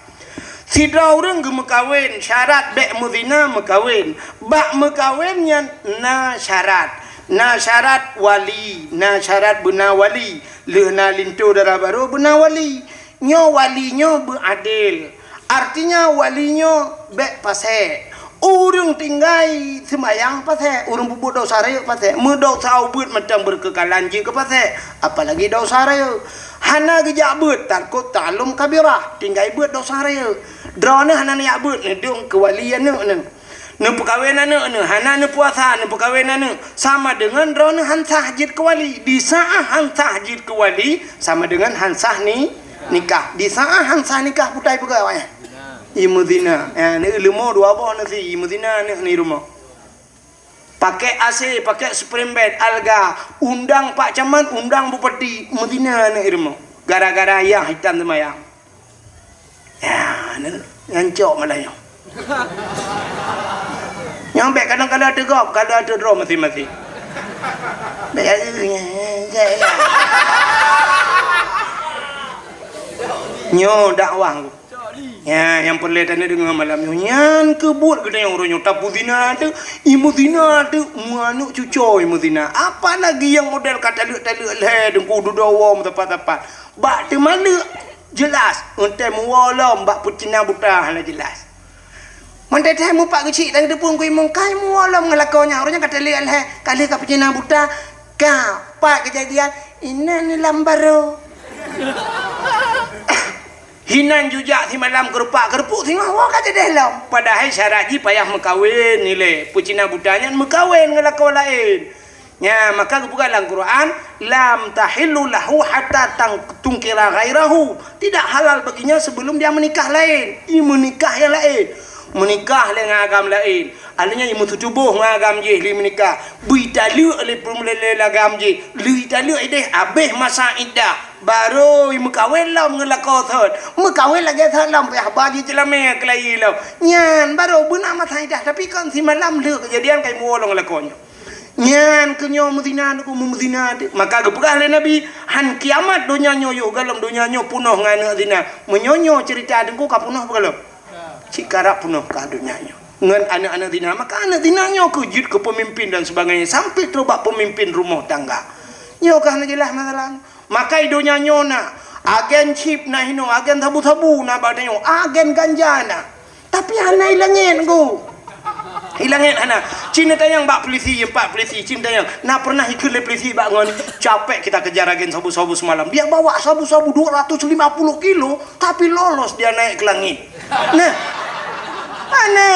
Sidroe ureuëng geumeukawen, syarat bék meuzina meukawen. Bak meukawen nyan na syarat. Na syarat wali, na syarat beuna wali. Lheueh na linto dara barô beuna wali. Nyoe wali nyoe beuadil. Artinya wali nyoe bék pasék. Ureuëng tinggai seumayang pasék, ureuëng peubuet desya rayeuk pasék. Meudesya ubeuet mantong beukeukalan jeuet keu pasék, apalagi desya rayeuk. Hana geujak beuet, tarkut ta'allum kabirah, tinggai beuet desya rayeuk. Droeneuh hana neujak beuet, neudong keu wali aneuk neuh. Neupeukawen aneuk neuh, hana neupuasa, neupeukawen aneuk. Sama deungon droeneuh han sah jeuet keu wali. Di saát han sah jeuet keu wali, sama deungon han sah ni, nikah. Di saát han sah nikah, peue tapeugah awaknyan? Imeuzina. Ya, neuh leumo dua boh nasi, imeuzina aneuk ni rumoh. Pakai A C, pakai spring bed, alga, undang Pak Camat, undang Bupati, meuzina aneuk i rumoh. Gara-gara yah hitam seumayang. Ya, nyan cok malah nyoe. Nyang bèk kadang-kadang teugop, kadang teudroe maséng-maséng. Bèk, nyoe dakwah. Ya, nyang peureulèe taneuk deungoe malam nyoe. Nyan keuh buet geutanyoe uroe nyoe. Tapeuzina teuk, imeuzina teuk, meuaneuk cucoe imeuzina. Apalagi nyang model ka taleuek-taleuek lhèe, deungku dudoe woe meusapat-sapat. Bak teumaleuek, jeulaih, eunteuk meuwoe lom bak peucina buta hana jeulaih. Mantong teuh mupat geuchik dan geuteupeue keu imum, kai meuwoe lom ngon lakoe nyan. Uroe nyan ka taleuek lhèe, ka lheueh ka peucina buta, ka, pat keujadian, inan lam barô. Hinan jujak simalam keurupak-keurupuk singoh woe ka jadeh lom. Padahai syarat jih payah meukawen ilèe. Peucina buta nyan meukawen ngon lakoe laén. Nya, maka geupeugah lam Quran, "Lam tahillu lahu hatta tang-, tangkiha ghairahu." Tidak halal baginya sebelum dia menikah laén. Imeunikah nyang laén. Meunikah lé ngon agam laén. Akhirnya imeututuboh ngon agam jih lé meunikah. Beu italeuek lé peuleueh lé agam jih. Lé italeuek ideh abéh masa iddah. Barô imeukawen lom ngon lakoe thon. Meukawen lagèe thon lom, payah ba jih ceulamé keulayi lom. Nyan barô beuna masa iddah, tapi kon simalam lheueh keujadian ka imeuwoe lom ngon lakoe nyoe. Nyan keuh nyoe meuzina, teungku, meuzina teuk. Maka geupeugah lé Nabi, "Han kiamat donya nyoe yoh galom donya nyoe peunoh ngon aneuk zina." Meunyoe nyoe ceurita, teungku, ka peunoh beugalom. Cit karab peunoh ka donya nyoe ngon aneuk-aneuk zina. Maka aneuk zina nyoe keuh jeuet keu peumimpin dan sebagainya, sampai trok bak peumimpin rumoh tangga. Nyoe ka hana jeulaih masalah nyoe. Maka i donya nyoe na agen chip na hinoe, agen sabu-sabu na bak tanyoe, agen ganja na. Tapi hana i langét, teungku. I langét hana. Cit neutanyong bak polisi, pat polisi, cit neutanyong. Na pernah ikheun lé polisi bak ngon, "Capek kita kejar agen sabu-sabu semalam. Dia bawa sabu-sabu dua ratus lima puluh kilo, tapi lolos dia naik ke langit." Nah. Hana.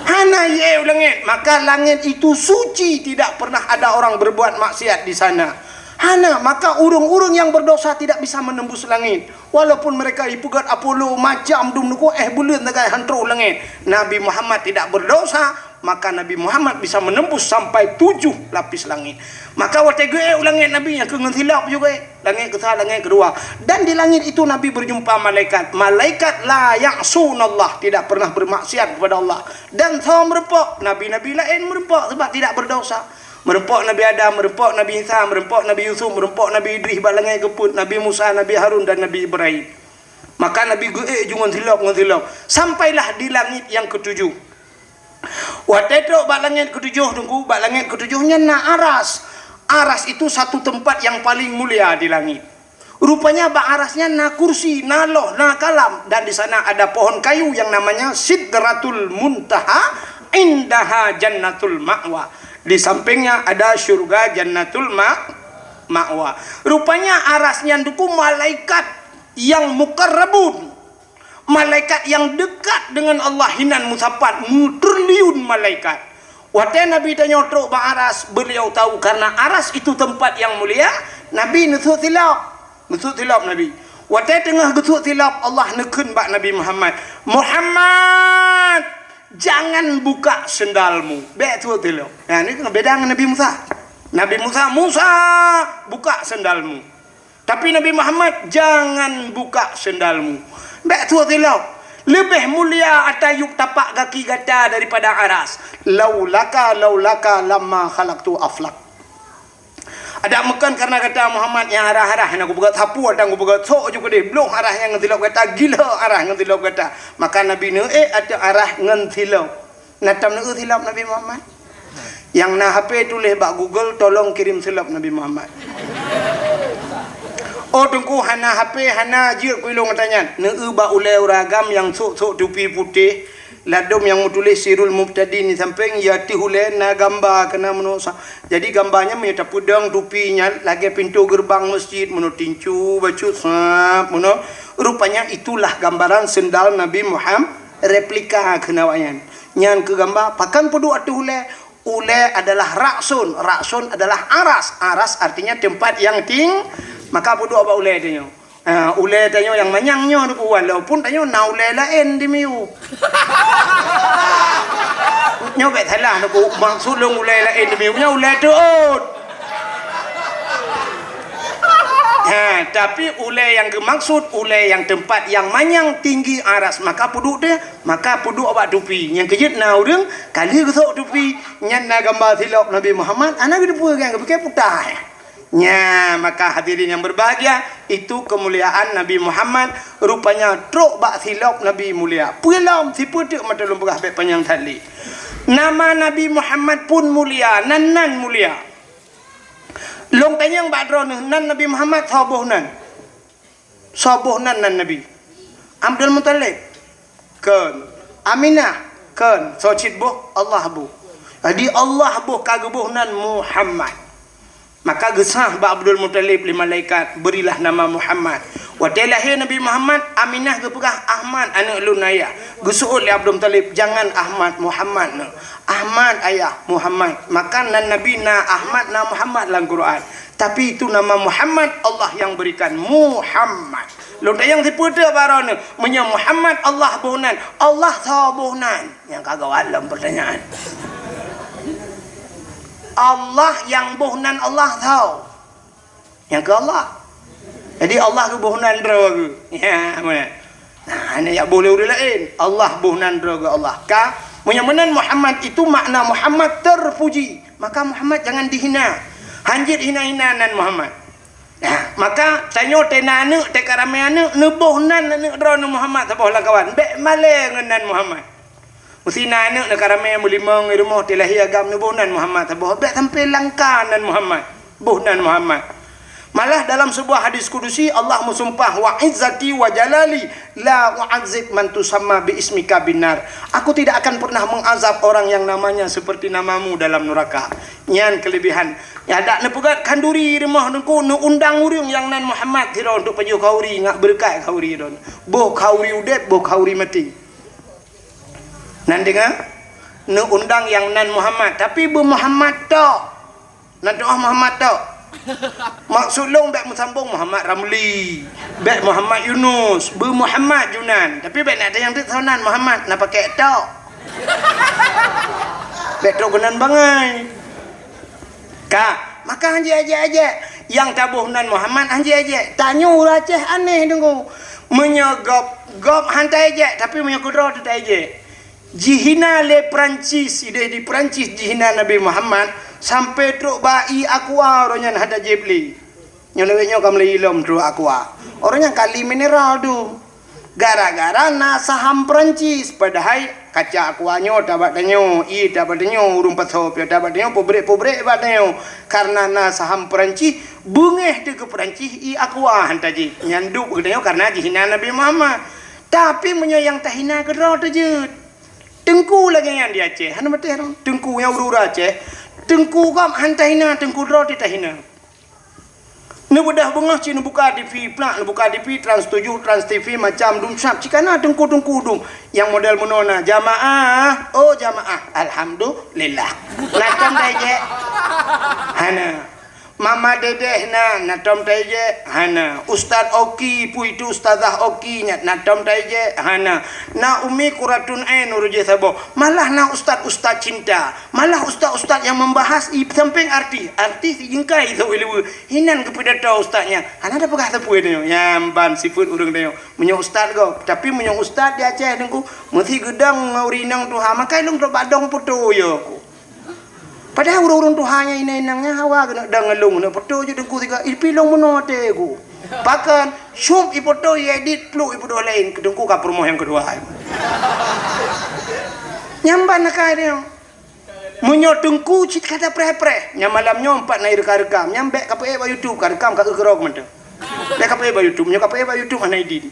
Hana i u langét. Maka langét itu suci, tidak pernah ada orang berbuat maksiat di sana. Hana, maka ureuëng-ureuëng nyang berdosa tidak bisa menembus langit. Walaupun mereka ipeugét Apollo macam dum nuku éh buleuen sagai han troh langét, Nabi Muhammad tidak berdosa, maka Nabi Muhammad bisa menembus sampai tujuh lapis langit. Maka watée geuék u langét Nabi nyang keu ngon silop juga, langét keusa, langét keudua. Dan di langit itu Nabi berjumpa malaikat. Malaikat la ya'sunallah, tidak pernah bermaksiat kepada Allah. Dan soe meureumpok, nabi-nabi laén meureumpok sebab tidak berdosa. Meureumpok Nabi Adam, meureumpok Nabi Isa, meureumpok Nabi Yusuf, meureumpok Nabi Idris bak langét keupeuet, Nabi Musa, Nabi Harun, dan Nabi Ibrahim. Maka Nabi geuék ju ngon silop, ngon silop. Sampailah di langit yang ketujuh. Watée trok bak langét ketujuh, teungku, bak langét ketujuh nyan na aras. Aras itu satu tempat yang paling mulia di langit. Rupanya bak aras nyan na kursi, na loh, na kalam, dan di sana ada pohon kayu yang namanya Sidratul Muntaha, indaha Jannatul Ma'wa. Di sampingnya ada syurga Jannatul Ma-, Ma'wa. Rupanya aras nyan teungku malaikat yang mukarrabun. Malaikat yang dekat dengan Allah hinan meusapat, meutriliun malaikat. Watée Nabi tanyoe trok bak aras, beliau tahu karena aras itu tempat yang mulia, Nabi neusut silop. Neusut silop Nabi. Watée teungoh geusut silop, Allah neukheun bak Nabi Muhammad, "Muhammad, jangan buka sendalmu." Bék sut silop. Nah, ni beda ngon Nabi Musa. Nabi Musa, "Musa, buka sendalmu." Tapi Nabi Muhammad, "Jangan buka sendalmu." Bék sut silop. Leubeh mulia ata yup tapak gaki gata daripada aras. "Laulaka, laulaka lamma khalaqtu aflak." Adak meukon karena gata Muhammad nyang arah-arah nyang kupeugah sapu atang kupeugah sok ju keudeh bloh arah nyang ngon silop gata, gila arah ngon silop gata. Maka Nabi neuék ateueh arah ngon silop. Na tam neueu silop Nabi Muhammad? Nyang na H P tuléh bak Google, "Tolong kirim silop Nabi Muhammad." Oh, teungku hana H P, hana jeuet ku ilong gata nyan. Neueu bak ulée ureuëng agam nyang sok-sok tupi putéh, Ladôm nyang meutuléh Sirul Mubtadi di sampéng, ya teuh ulèe na gamba keunan meunoe sa-, jadi gamba nyan meunyoe tapeudong tupi nyan lagèe pintoe geureubang meuseujid meunoe tincu bacut sab meunoe. Rupanya itulah gambaran seundal Nabi Muhammad, replika keunan awak nyan. Nyan keuh gamba, pakon peuduek ateueh ulèe? Ulèe adalah ra'sun, ra'sun adalah aras, aras artinya tempat yang ting-, maka peuduek bak ulèe tanyoe. Ah, ulèe tanyoe nyang manyang nyoe, walaupun tanyoe na ulèe laén di miyueb. Nyoe bèk salah, maksud lôn ulèe laén di miyueb nyoe ulèe teuôt. Ha, tapi ulèe nyang geumaksud, ulèe nyang teumpat nyang manyang tinggi aras, maka peuduek teuh, maka peuduek bak tupi. Nyang keujeuet na ureueng ka lheueh geusok tupi, nyan na gamba silop Nabi Muhammad, hana geuteupeue kan, geupike puta. Nya, maka hadirin yang berbahagia, itu kemuliaan Nabi Muhammad, rupanya trok bak silop Nabi mulia. Peue lom, sipeue teuk mata lôn peugah bèk panyang that lé. Nama Nabi Muhammad pun mulia, nan-nan mulia. Lôn tanyong bak droeneuh, nan Nabi Muhammad soe boh nan? Soe boh nan, nan Nabi? Abdul Muthalib? Kon. Aminah? Kon. Soe cit boh? Allah boh. Jadi Allah boh ka geuboh nan Muhammad. Maka geusah bak Abdul Muthalib lé malaikat, "Berilah nama Muhammad." Watèe lahé Nabi Muhammad, Aminah geupeugah, "Ahmad, aneuk lôn ayah." Geuseuôt lé Abdul Muthalib, "Jangan Ahmad, Muhammad neuh." "Ahmad ayah, Muhammad." Maka nan Nabi na Ahmad, na Muhammad lam Quran. Tapi itu nama Muhammad Allah yang berikan. Muhammad. Lôn tanyong sipeue teuk bak droeneuh, meunyoe Muhammad Allah boh nan, Allah soe boh nan? Nyang ka gawat lom pertanyaan. Allah nyang boh nan Allah soe? Nyang keu Allah. Jadi Allah geuboh nan droe geuh. Ya, meunan. Nah, hana jak boh lé ureueng laén. Allah boh nan droe geuh Allah. Ka, meunyoe meunan Muhammad itu makna Muhammad terpuji. Maka Muhammad jangan dihina. Hanjeuet hina-hina nan Muhammad. Nah, maka tanyoe teuh na aneuk, teuh ka ramé aneuk, neuboh nan aneuk droeneuh Muhammad saboh lam kawan. Bèk malèe ngon nan Muhammad. Meusina aneuk neuka ramé meulimong di rumoh, teuh lahé agam neuboh nan Muhammad saboh. Bèk sampoe langka nan Muhammad. Boh nan Muhammad. Malah dalam sebuah hadis kudusi Allah meusumpah, "Wa izzati wa jalali la u'adzib man tusamma bi ismika binnar." Aku tidak akan pernah mengazab orang yang namanya seperti namamu dalam neraka. Nyan keulebihan. Nyan dak neupeugöt khanduri di rumoh teungku, neuundang ureueng nyang nan Muhammad sidroe untuk pajoh khanduri, ngat beureukat khanduri droe. Boh khanduri udép, boh khanduri maté. Nan deungö, neuundang nyang nan Muhammad, tapi beu Muhammad tok. Nan tu'oh Muhammad tok. Maksud lôn bèk meusambông Muhammad Ramli, bèk Muhammad Yunus, beu Muhammad Junan. Tapi bèk na tanyong teuk soe nan Muhammad, na pakèk tok. Bèk trok keunan bangai. Ka, maka hanjeuet ajak-ajak. Nyang taboh nan Muhammad hanjeuet ajak. Tanyoe ureueng Aceh aneh deungoe. Meunyoe gob, gob han taejek, tapi meunyoe keudroe teuh taejek. Jihina lé Perancis, idéh di Perancis jihina Nabi Muhammad, sampoe trok ba ié aqua uroe nyan hana jiéb lé. Nyoe lawét nyoe ka meulai ilom trok aqua. Uroe nyan kali mineral tu. Gara-gara na saham Perancis, padahai kaca aqua nyoe tabak tanyoe, ié tabak tanyoe, ureueng pasoe piôh tabak tanyoe, peubrek-peubrek bak tanyoe. Karena na saham Perancis, beungéh teuh keu Perancis ié aqua han tajieb. Nyan duek keu tanyoe karena jihina Nabi Muhammad. Tapi meunyoe nyang tahina keudroe teuh jeuet. Teungku lagèe nyan di Aceh, hana maté roh. Teungku nyang ureueng-ureueng Aceh, teungku gob han tahina, teungku droe teuh tahina. Neubeudôh beungoh cit neubuka T V, plak neubuka T V, Trans tujuh, Trans T V, macam dum sab, cit ka na teungku-teungku dum. Nyang model meunoe na, "Jamaah, oh jamaah, alhamdulillah." Na tom taejek? Hana. Mama Dedeh na, na tom taejek? Hana. Ustaz Oki, peue itu Ustazah Oki nyan, na tom taejek? Hana. Na Umi Quratun Ain ureueng jih saboh. Malah na ustaz-ustaz cinta. Malah ustaz-ustaz nyang membahas i sampéng artis. Artis i jeungkai sôk i luweue. Inan geupidato ustaz nyan. Hana tapeugah sapeue tanyoe. Nyan ban sifeuet ureueng tanyoe. Meunyoe ustaz gob. Tapi meunyoe ustaz di Aceh teungku, meusi geudong ngon ureueng inong tuha. Makai lôn trok bak dong poto yo ku. Padahai ureueng-ureueng tuha nyan inong-inong nyan hawa keuneuk dong ngon lôn. Keuneuk poto jeuet teungku sigoe. Ipi lôn meunoe até ku. Pakon, syup ipoto, iedit, pluk ipeuduek laén. Keu teungku ka peurumoh nyang keudua. Nyan ban akai tanyoe. Meunyoe teungku cit ka tapreh-preh, nyan malam nyoe pat na irekam-rekam, nyan bèk kapeuék bak YouTube, karekam ka eu keurok mantong. Bèk kapeuék bak YouTube, meunyoe kapeuék bak YouTube hana idin.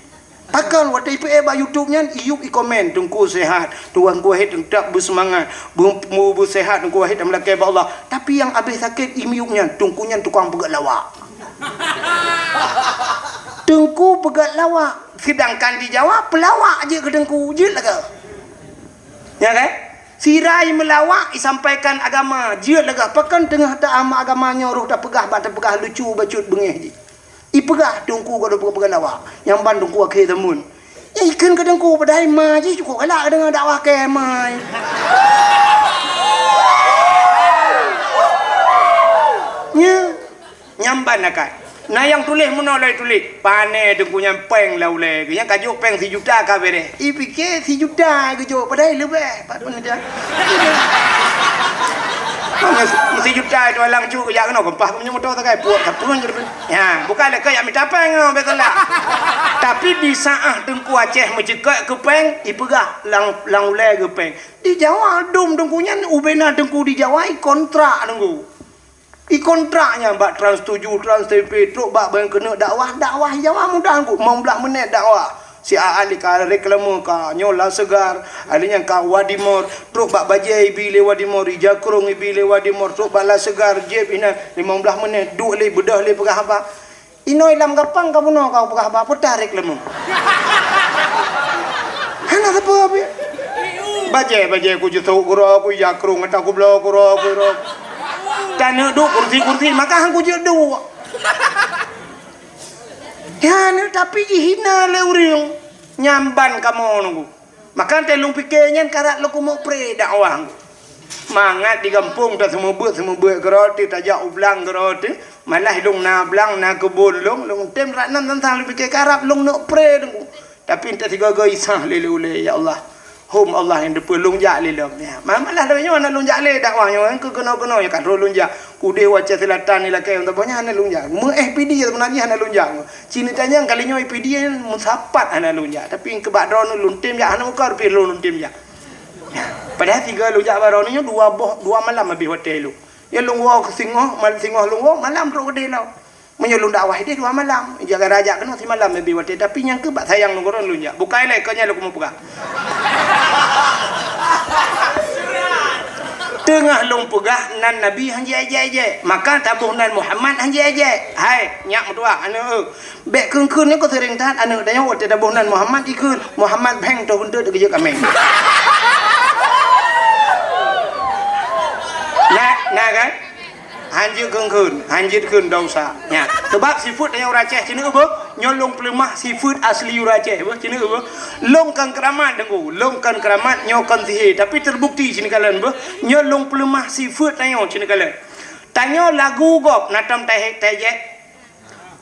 Pakon watèe ipeuék bak YouTube nyan, iyup ikomen, "Teungku sehat, Teungku Wahid teutap beuseumangat, beu-, beu-, beuseuhat, Teungku Wahid dan meulakèe bak Allah." Tapi nyang abéh sakét iyup nyan, teungku nyan tukang peugöt lawak. Teungku peugöt lawak, sedangkan di Jawa peulawak jeuet keu teungku, jeuet lagèe. Ya kan? Sira i meulawak isampaikan agama, jeuet lagèe pakon teungoh ta-, agama nyoe roh tapeugah bak tapeugah lucu bacut beungéh jih. Ipeugah teungku ka peugah-peugah lawak. Nyang ban teungku akhé zaman. Ya ikheun keu teungku padahai ma jih cukôp galak deungon dakwah kèe ma. Nya. Nyang ban akai. Na nyang tuléh meunoe lé tuléh, "Pané teungku nyan péng lam ulèe geuh. Nyang ka jok péng sijuta ka bèrèh." Ipike sijuta geujok, padahai leubeh. Pat pun dia. Meusijuta itu alang cuk jak keunoe keumpah meunyoe moto sagai puak sapeue je. Ya, bukan lé keu jak mita péng nyoe, beutôi lah. Tapi di saat Teungku Aceh meuceukeuk keu péng, ipeugah lam, lam ulèe geuh péng. Di Jawa dum teungku nyan, ubena teungku di Jawa, ikontrak teungku. Ikontrak nyan bak Trans tujuh, Trans T V, trok bak ban keuneuk dakwah, dakwah Jawa mudah teungku, limong blah menit dakwah. Si A Ali ka reklame ka nyoe Laseugar, Ali nyan ka Wadimor, trok bak bajèe ibi lé Wadimor, ija krông ibi lé Wadimor, trok bak Laseugar, jép inan limong blah menit, duek lé, beudôh lé peugah haba. Inoe lam gapang ka bunoe ka peugah haba, peue tarék leumeuh. Hana sapeue pih. Bajèe, bajèe ku jisok keudroe, ku ija krông ata ku bloe keudroe, keudroe. Taneuk duek kursi-kursi, maka han ku jeuet duek. Ya, tapi jihina lé ureueng. Nyan ban kamoe nunggu. Maka teuh lôn pike nyan karab lôn keumeuk pré dakwah. Mangat di gampông ta seumeubeuet-seumeubeuet keudroe teuh, tajak u blang keudroe teuh, malah lôn na blang, na keubon lôn, lôn tem rat nan tantang lôn pike karab lôn neuk pré teungku. Tapi entah sigoe-goe isah lé ulèe, ya Allah. Hom Allah nyang teupeue lôn jak lé lom. Ya, ma-, malah lôn nyoe hana lôn jak lé dakwah nyoe, keu keunoe-keunoe nyang ka troh lôn jak. Udeh u Aceh Selatan ilakèe, untuk banyak hana lôn jak. Meu-F P D sebenarnya hana lôn jak. Cina tanyong kali nyoe P D N meusapat hana lôn jak, tapi keu bak droeneuh lôn tem jak, hana muka rupie lôn, lôn tem jak. Padahai tiga lôn jak bak droeneuh nyoe dua boh, dua malam habéh watèe lôn. Ya lôn woe keu singoh, mal-, singoh lôn woe, malam trok keudeh lom. Meunyoe lôn dakwah ideh dua malam, jaga rajak keunoe simalam habéh watèe, tapi nyang keu bak sayang lôn keudroe lôn jak. Bukai lé, keu nyan lôn keumeung peugah. Teungoh lôn peugah nan Nabi han jiék-ék, maka taboh nan Muhammad han jiék-ék. Hai, nyak meutuah aneuk eu. Bèk kheun-kheun nyoe keu seuring that aneuk tanyoe watèe taboh nan Muhammad jikheun, Muhammad bheng toh keuntut geujeuet kaméng. Na, na kan? Hanjeuet kheun-kheun, hanjeuet kheun dosa. Nya, sebab sifeuet tanyoe ureueng Aceh, ceuneuk beuh, nyoe lôn peuleumah sifeuet asli ureueng Aceh, beuh, ceuneuk beuh. Lôn kon keuramat, Teungku, lôn kon keuramat, nyoe kon sihé, tapi terbukti ceuneuk kalon, beuh. Nyoe lôn peuleumah sifeuet tanyoe ceuneuk kalon. Tanyoe lagu gob na tom tahék tajak.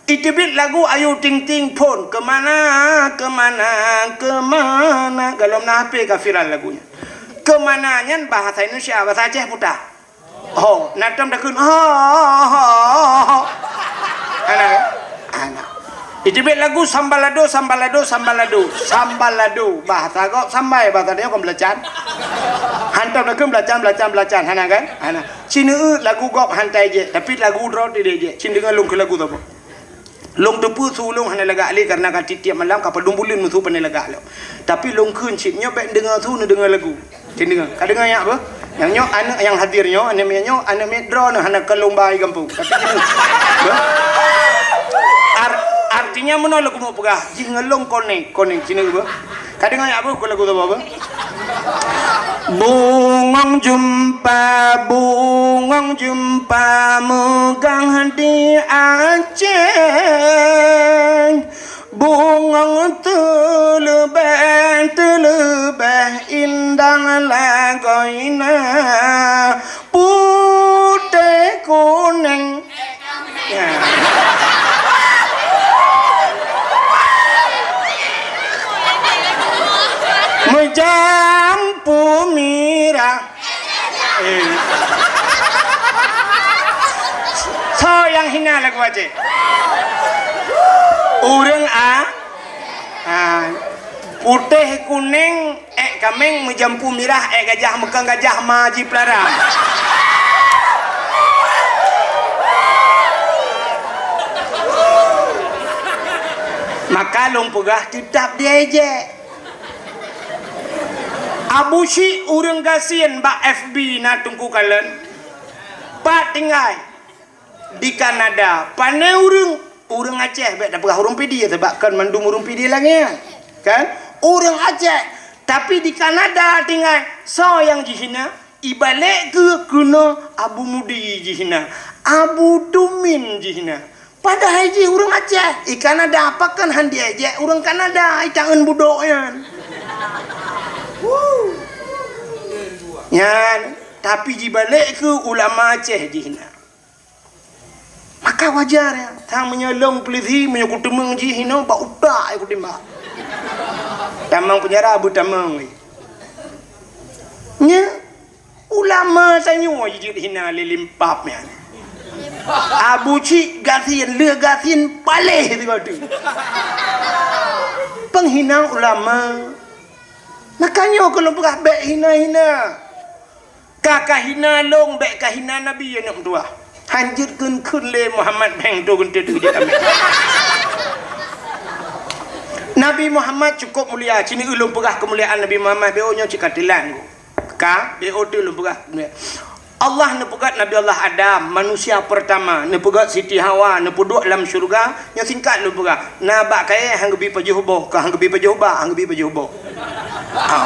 Iteubiet lagu Ayu Ting Ting phôn, "Kemana, kemana, kemana." Golom na H P ka viral lagu nyan. Kemana nyan bahasa Indonesia, bahasa Aceh puta. Ho, na tom takheun, ho, ho, ho, ho. Hana, hana. Iteubiet lagu Sambalado, Sambalado, Sambalado, Sambalado. Bahasa gob sambai, bahasa tanyoe kon beulacan. Han tom takheun beulacan, beulacan, beulacan. Hana kan? Hana. Ceuneuk lagu gob han tajak, tapi lagu droe teuh jijak. Cit deungoe lôn kheun lagu saboh. Lôn teupeue su lôn hana lagak lé, karena ka tiep-tiep malam ka padum buleuen meusu pandai lagak lom. Tapi lôn kheun cit, nyoe bèk neudeungoe su, neudeungoe lagu. Cit deungoe. Ka deungoe nyak beuh? Nyang nyoe aneuk nyang hadir nyoe, aneuk miet nyoe, aneuk miet droeneuh hana kon lôn ba i gampông. Tapi cit deungoe. Beuh? Ar-, artinya meunoe lôn keumeung peugah, jih ngon lôn konek, konek cit deungoe beuh. Ka deungoe nyak beuh, kon lagu saboh beuh? Bungong jeumpa, bungong jeumpa meugang di Aceh. Bungong teuleubeh, teuleubeh indah lagoina, putéh kuneng. Ya. Meujampu mirah. Eh. Soe nyang hina lagu Aceh? Ureueng a-, a, putéh kuneng. Èk kaméng meujampu mirah, èk gajah meukong gajah ma jipeulara. Maka lôn peugah teutab diejek. Abu Syik ureuëng gasien bak F B na Teungku kalon. Pat tinggai? Di Kanada. Pane ureuëng? Ureuëng Aceh. Bék tapeugah ureuëng Pidie, sabab kan mandum ureuëng Pidie langée. Kan? Ureuëng Aceh. Tapi di Kanada tinggai. Soe nyang jihina? Ibalek keu keunoe Abu Mudi jihina, Abu Tumin jihina. Padahai jih ureuëng Aceh, i Kanada pakon han diejek ureuëng Kanada, i taeun budok nyan. Nyan, tapi jibalek keu ulama Aceh jihina. Maka wajar ya, sang meunyoe lôn peulisi, meunyoe kuteumeung jih hinoe bak utak ya kutimbak. Tamong penjara beutamong. Nya, ulama tanyoe jijeuet hina lé limpab nyan. Abu Cik gasien, lheueh gasien paléh sigoe teuk. Penghinaan ulama. Maka nyoe keuneuk peugah bék hina-hina. Ka kahina lôn, bék kahina Nabi, aneuk meutuah. Hanjeuet kheun-kheun lé Muhammad, bèng tu geunteut jeuet amé. Nabi Muhammad cukup mulia, ci neu lôn peugah keumuliaan Nabi Muhammad, bék nyoe cit ka teulan. Ka, bék teu lôn peugah. Allah neupeugöt Nabi Allah Adam, manusia pertama, neupeugöt Siti Hawa, neupeuduek lam syeuruga, Nyoe singkat lôn peugah, na bak kayèe han geubi pajoh boh, ka han geubi pajoh bak, han geubi pajoh boh. Ha.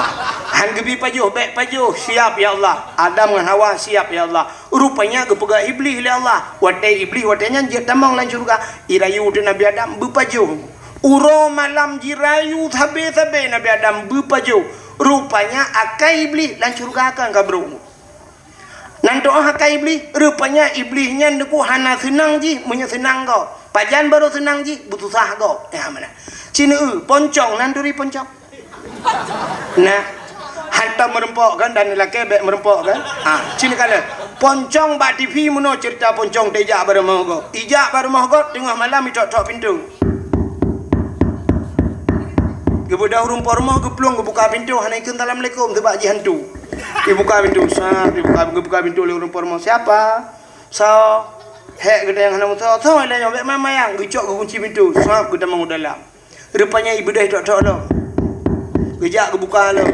Han geubi pajoh, bèk pajoh, siap ya Allah. Adam ngon Hawa siap ya Allah. Rupanya geupeugah Iblih lé Allah. Watèe Iblih watèe nyan jeuet tamong lam syeuruga, irayu teuh Nabi Adam beupajoh. Uroe malam jirayu sabe-sabe Nabi Adam beupajoh. Rupanya akai Iblih lam syeuruga kan ka brok. Nan doa akai Iblih, rupanya Iblih nyan deuku hana seunang jih meunyoe seunang gob. Pajan barô seunang jih, beususah gob. Ya, mana? Ci neu, poncong, nan turi poncong. Nah, hantom meureumpok kan, dan lakèe bèk meureumpok kan? Ha, ci neu kalon. Poncong bak T V meunoe ceurita poncong teuh ijak bak rumoh gob. Ijak bak rumoh gob, teungoh malam itok-tok pintoe. Geubeudôh ureueng po rumoh geuplueng geubuka pintoe, hana ikheun assalamualaikum, sabab jih hantu. Ibuka pintoe, sap, ibuka, geubuka pintoe lé ureueng po rumoh. Siapa? Soe? Hék geutanyoe hana meusoe. Soe lé nyoe, bèk mayang-mayang. Geucok geukunci pintoe, sap, geutamong u dalam. Rupanya ibeudôh itok-tok lom. Geujak geubuka lom.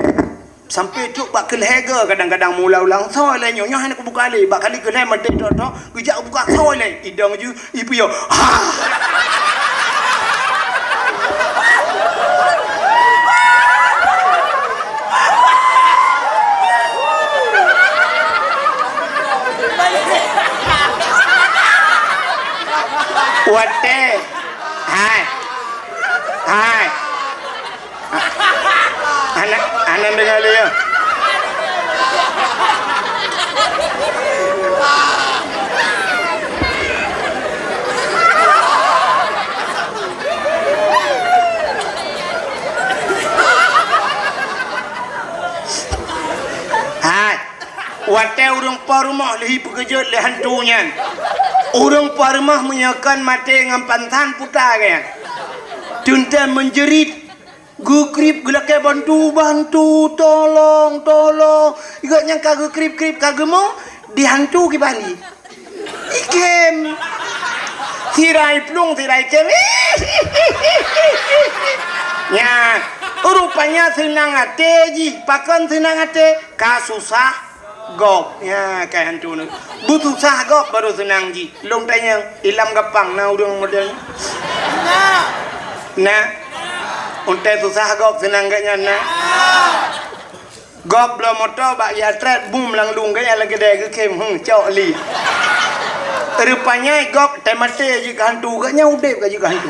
Sampai trok bak keulhèe goe kadang-kadang meuulang-ulang, "Soe lé nyoe? Nyoe hana kubuka lé." Bak kali keulhèe maté tok-tok, geujak buka, "Soe lé?" Idong ju, ipiôh. Ha! Watèe. Hai. Hai. Hana, hana deungoe lé, ya. Hai. Watèe ureueng po rumoh lheuh ipeukeujot lé hantu nyan. Ureueng po rumoh meunyoe kon maté ngon pansan puta geuh nyan. Teuntèe meunjerit. Geukrieb geulakèe bantu, "Bantu, tolong, tolong." Gobnyan ka geukrieb-krieb ka geumong, di hantu kiban jih. Ikhem. Sira iplueng, sira ikhem. Nyan, rupanya seunang até jih. Pakon seunang até? Ka susah gob. Nyan, ka hantu nyoe. Beususah gob baru seunang jih. Lôn tanyong, ilam Gampang na ureueng model nyoe? Na. Untée susah gob seunang gobnyan na. Gob bloe moto bak ya trét bum lam lueng gobnyan lagèe dai geukhem, hmm, cok li. Rupanya gob teumaté jeuet keu hantu, gobnyan udép ka jeuet keu hantu.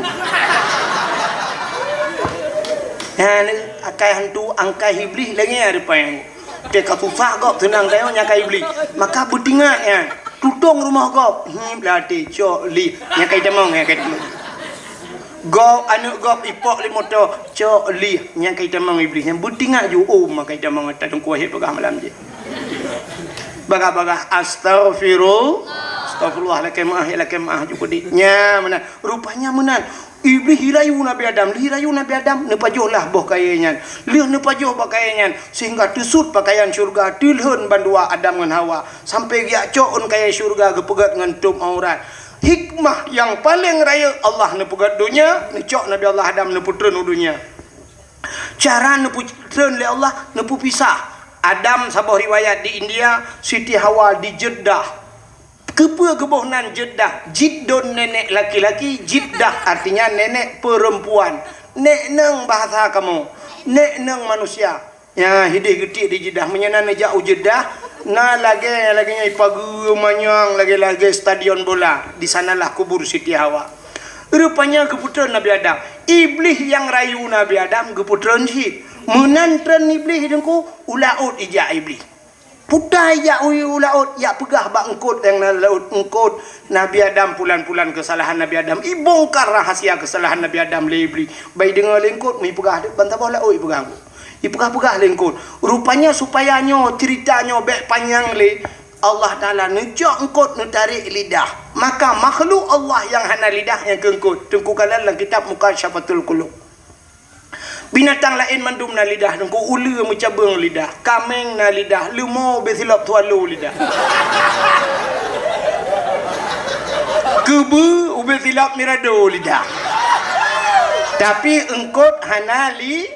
Nyan akai hantu, angkai Iblih lagèe nyan rupanya. Teuka susah gob seunang tanyoe nyan ka Iblih. Maka beutingat nyan. Tutong rumoh gob. Hmm, blah até cok li. Nyan ka itamong, nyan ka itamong. Gob, aneuk gob ipok lé moto. Cok li. Nyan ka itamong Iblih. Nyan beutingat ju, oh, maka itamong ata teungku wahé peugah malam jih. Bagah-bagah, astaghfirullah. Astaghfirullah, lakèe meu'ah, ya lakèe meu'ah ju peudeh. Nyan meunan. Rupanya meunan. Iblih irayu Nabi Adam, lheuh irayu Nabi Adam, neupajoh lah boh kayèe nyan. Lheuh neupajoh boh kayèe nyan, sehingga teusut pakaian syeuruga, teulhon bandua Adam ngon Hawa, sampai geujak cok ôn kayèe syeuruga geupeugöt ngon tôb aurat. Hikmah nyang paleng rayeuk, Allah neupeugét donya, neucok Nabi Allah Adam neupeutreun u donya. Cara neupeutreun lé Allah, neupeupisah. Adam, saboh riwayat di India, Siti Hawa di Jeddah. Keupeue geuboh nan Jeddah? Jiddun nenek laki-laki, Jiddah artinya nenek perempuan. Nek neng bahasa kamoe, nek neng manusia. Nyan hideh geutiek di Jeddah. Meunyoe na neujak u Jeddah, na lagée, lagée nyan ipageue manyang lagée-lagée stadion bola. Di sanalah kubur Siti Hawa. Rupanya geupeutreun Nabi Adam. Iblih nyang rayu Nabi Adam geupeutreun cit. Meunan treun Iblih Teungku, u laôt ijak Iblih. Puta ijak u, u laôt, jak peugah bak eungkôt nyang na laôt, "Eungkôt, Nabi Adam pulan-pulan keusalahan Nabi Adam." Ibongkar rahasia keusalahan Nabi Adam lé Iblih. Bah ideungoe lé eungkôt, meuipeugah deuek ban saboh laôt ipeugah. Ipeugah-peugah lé eungkôt. Rupanya supaya nyoe ceurita nyoe bék panyang lé, Allah Taala neucok eungkôt neutarek lidah. Maka makhluk Allah nyang hana lidah nyang keu eungkôt. Teungku kalon lam kitab Mukasyafatul Qulub. Binatang laén mandum na lidah, Teungku, uleue meucabeueng lidah, kaméng na lidah, leumo ubé silop swallow lidah. Keubeue ubé silop mirado lidah. Tapi eungkôt hana li-,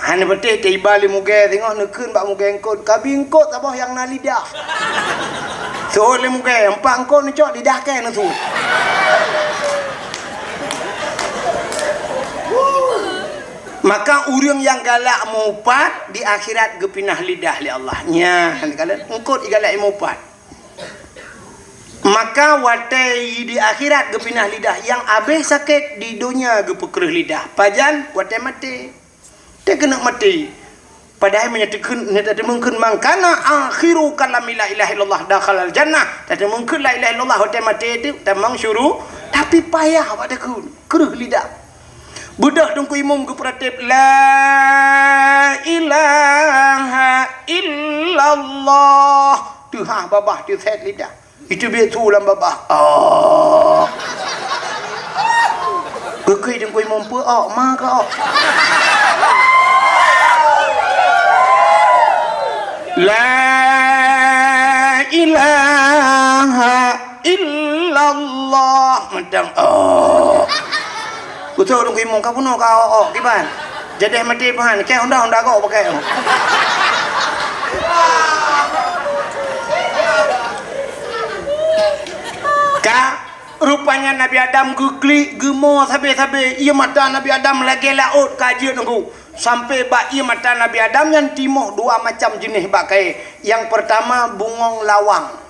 hana patéh teuiba lé mugée singoh neukheun bak mugée eungkôt, "Kabi eungkôt saboh nyang na lidah." Seuôt lé mugée, "Empat eungkôt neucok, lidah kée neuseuôt." Maka ureuëng nyang galak meuupat di akhirat geupinah lidah lé Allah. Nyan, kalon eungkôt igalak meuupat. Maka watée di akhirat geupinah lidah, nyang abéh sakét di donya geupeukreueh lidah. Pajan? Watée maté. Teuh keuneuk maté. Padahai meunyoe teukheun, meunyoe tateumeung kheun, "Man kana akhiru kalami la ilaha illallah dakhalal jannah." Tateumeung kheun la ilaha illallah watée maté teuh tamong syuru, tapi payah bak takheun, kreueh lidah. Beudôh Teungku Imum geupeuratéb, "La ilaha illallah." Teuhah babah teusét lidah. Itu biet su lam babah. Oh. Geukheun Teungku Imum, "Peue ok, ma ka ok?" "La ilaha illallah." Mantong, oh. Beutôi Teungku Imum, ka bunoe ka ok-ok kiban. Jadeh maté pahan, kée honda-honda gok pakai. Ka, rupanya Nabi Adam geuklik, geumo sabe-sabe. Ié mata Nabi Adam lagée laôt ka jeuet Teungku. Sampai bak ié mata Nabi Adam nyan timoh dua macam jeuneh bak kayée. Nyang peurtama bungong lawang.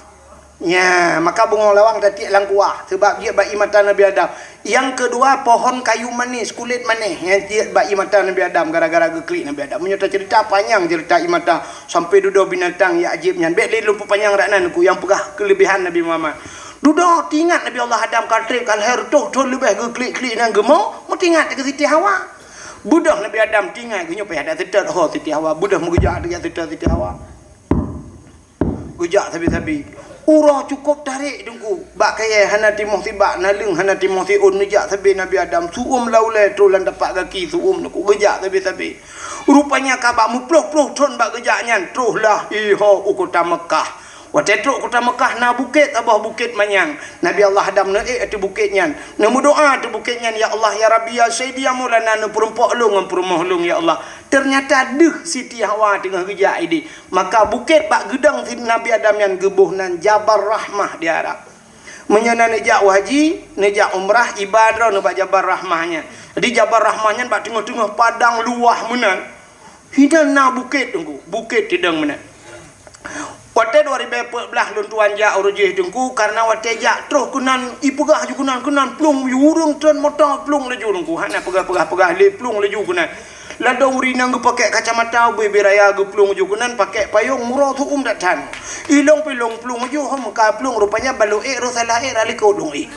Nya, maka bungong lawang tatiek lam kuah, sabab jeuet bak ié mata Nabi Adam. Nyang keudua, pohon kayu manis, kulét manéh, nyang jeuet bak ié mata Nabi Adam, gara-gara geuklik Nabi Adam. Meunyoe taceurita, panyang ceurita ié mata, sampai dudoe binatang nyang ajéb nyan. Bék lé lôn peupanyang rak nan, ku nyang peugah keuleubehan Nabi Muhammad. Dudoe teuingat Nabi Allah Adam ka treb ka lhée reutôh thon leubeh geuklik-klik nyan geumo, meuteuingat keu Siti Hawa. Beudôh Nabi Adam teuingat, geunyoe payah that seutôt ho Siti Hawa. Beudôh meugeujak, geujak seutôt Siti Hawa. Geujak sabe-sabe. Uroe cukôp tarek Teungku. Bak kayée hana timoh sibak, naleueng hana timoh siôn, neujak sabe Nabi Adam. Su'uem lam ulée troh lam tapak gaki su'uem Teungku. Geujak sabe-sabe. Rupanya ka bak meuploh-ploh thon bak geujak nyan, troh lah iho u kota Meukah. Watée trok kota Meukah na bukét, saboh bukét manyang. Nabi Allah Adam neuék ateueh bukét nyan. Neumeudoá ateueh bukét nyan, "Ya Allah, ya Rabbi, ya Sayyidi, ya Maulana, neupeurumpok lôn ngon peurumoh lôn, ya Allah." Teunyata deuh Siti Hawa teungoh geujak idéh. Maka bukét bak geudong Nabi Adam nyan geuboh nan Jabal Rahmah di Arab. Meunyoe na neujak u haji, neujak umrah, iba droeneuh bak Jabal Rahmah nyan. Jadi Jabal Rahmah nyan bak teungoh-teungoh padang luwah meunan. Hinan na bukét Teungku, bukét teudong meunan. Watée dua ribée peuet blaih lôn tuan jak u Rujih Teungku, kareuna watée jak troh keunan, ipeugah ju keunan, keunan plueng, ureuëng treun moto plueng laju Teungku. Hana peugah-peugah, peugah lé plueng laju keunan. Ladôm ureuëng inong geupakék kacamata, ubé-bé raya geuplueng ju keunan, pakék payong, muro su'uem that that. Ilong pih lôn plueng ju, ho meuka plueng, rupanya balo ék, roh salah ék, rot likot lôn ék.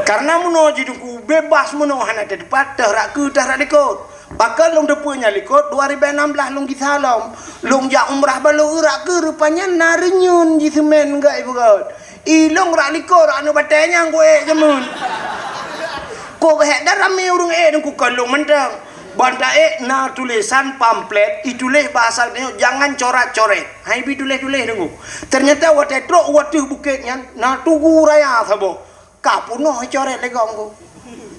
Kareuna meunoe jih Teungku, bebas meunoe hana teupat, teuh rak keue, teuh rak likot. Pakon lôn teupeue nyan likot, dua ribée nam blaih lôn gisa lom. Lôn jak umrah balo rak keue, rupanya na reunyeun jih seumén gét ibeugét. Ilong rak likot, rak aneuk batée nyang kuék jameun. Kok hék dan ramé ureuëng ék Teungku, kon lôn mantong. Ban taék na tulésan pamflet, ituléh bahasa geutanyoe, jangan corat-coret. Hai bi tuléh-tuléh deungoe. Ternyata watée trok u ateueh bukét nyan, na tugu raya saboh. Ka peunoh icoret lé gob.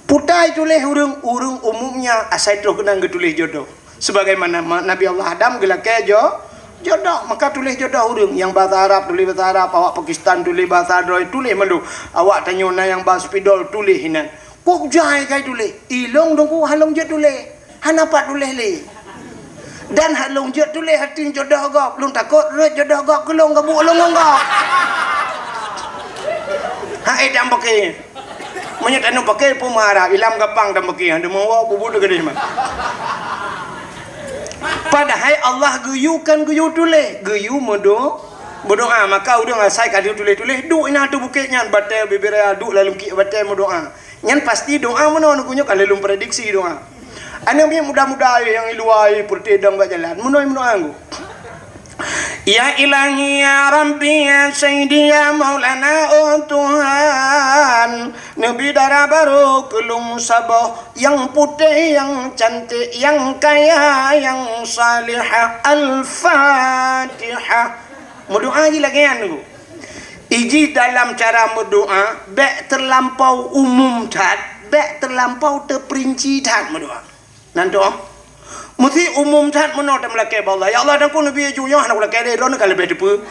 Peue ituléh ureuëng, ureuëng umumnya asai troh keunan geutuléh jodoh. Sebagaimana ma-, Nabi Allah Adam geulakée jo-, jodoh, maka tuléh jodoh ureuëng. Nyang bahasa Arab tuléh bahasa Arab, awak Pakistan tuléh bahasa droe, tuléh mandum. Awak tanyoe na nyang ba Spidol tuléh inan. Kok jai kai tuléh? Ilong dongku halong jeuet tuléh. Hana pat tuléh lé. Dan halong jeuet tuléh hati jodoh gob. Lôn takot rot jodoh gob keulong gabuk lôn ngon gob. Hai dan pakai. Meunyoe tanyoe pakai pun marah, ilam gapang dan pakai. Ada mau bubu tu gede mah. Padahai Allah geuyue kan geuyue tuléh, geuyue meudo-, meudoa. Maka ureuëng asai ka tuléh-tuléh, duek inan ateueh bukét nyan, batée bibiraya duek lam lungkiek batée meudoa. Nyan pasti doa meunoe nyoe ka lôn prediksi doa. Aneuk miet muda-muda nyang i luwa, peureute dong bak jalan, meunoe meudoa nggu. Ya Ilahi, ya Rabbi, ya Sayyidi, ya Maulana, oh Tuhan, neubi dara barô keu lôn saboh, nyang putéh, nyang cantik, nyang kaya, nyang salihah. Al-Fatihah. Meudoa jih lagée nyan nggu. Ijih dalam cara meudoa, bék teulampau umum that, bék teulampau teuperinci that meudoa. Nan toh. Meusi umum that meunoe tameulakée bak Allah. Ya Allah, dan ku neubi ju nyoe hana kulakée lé, droeneuh ka leubeh teupeu.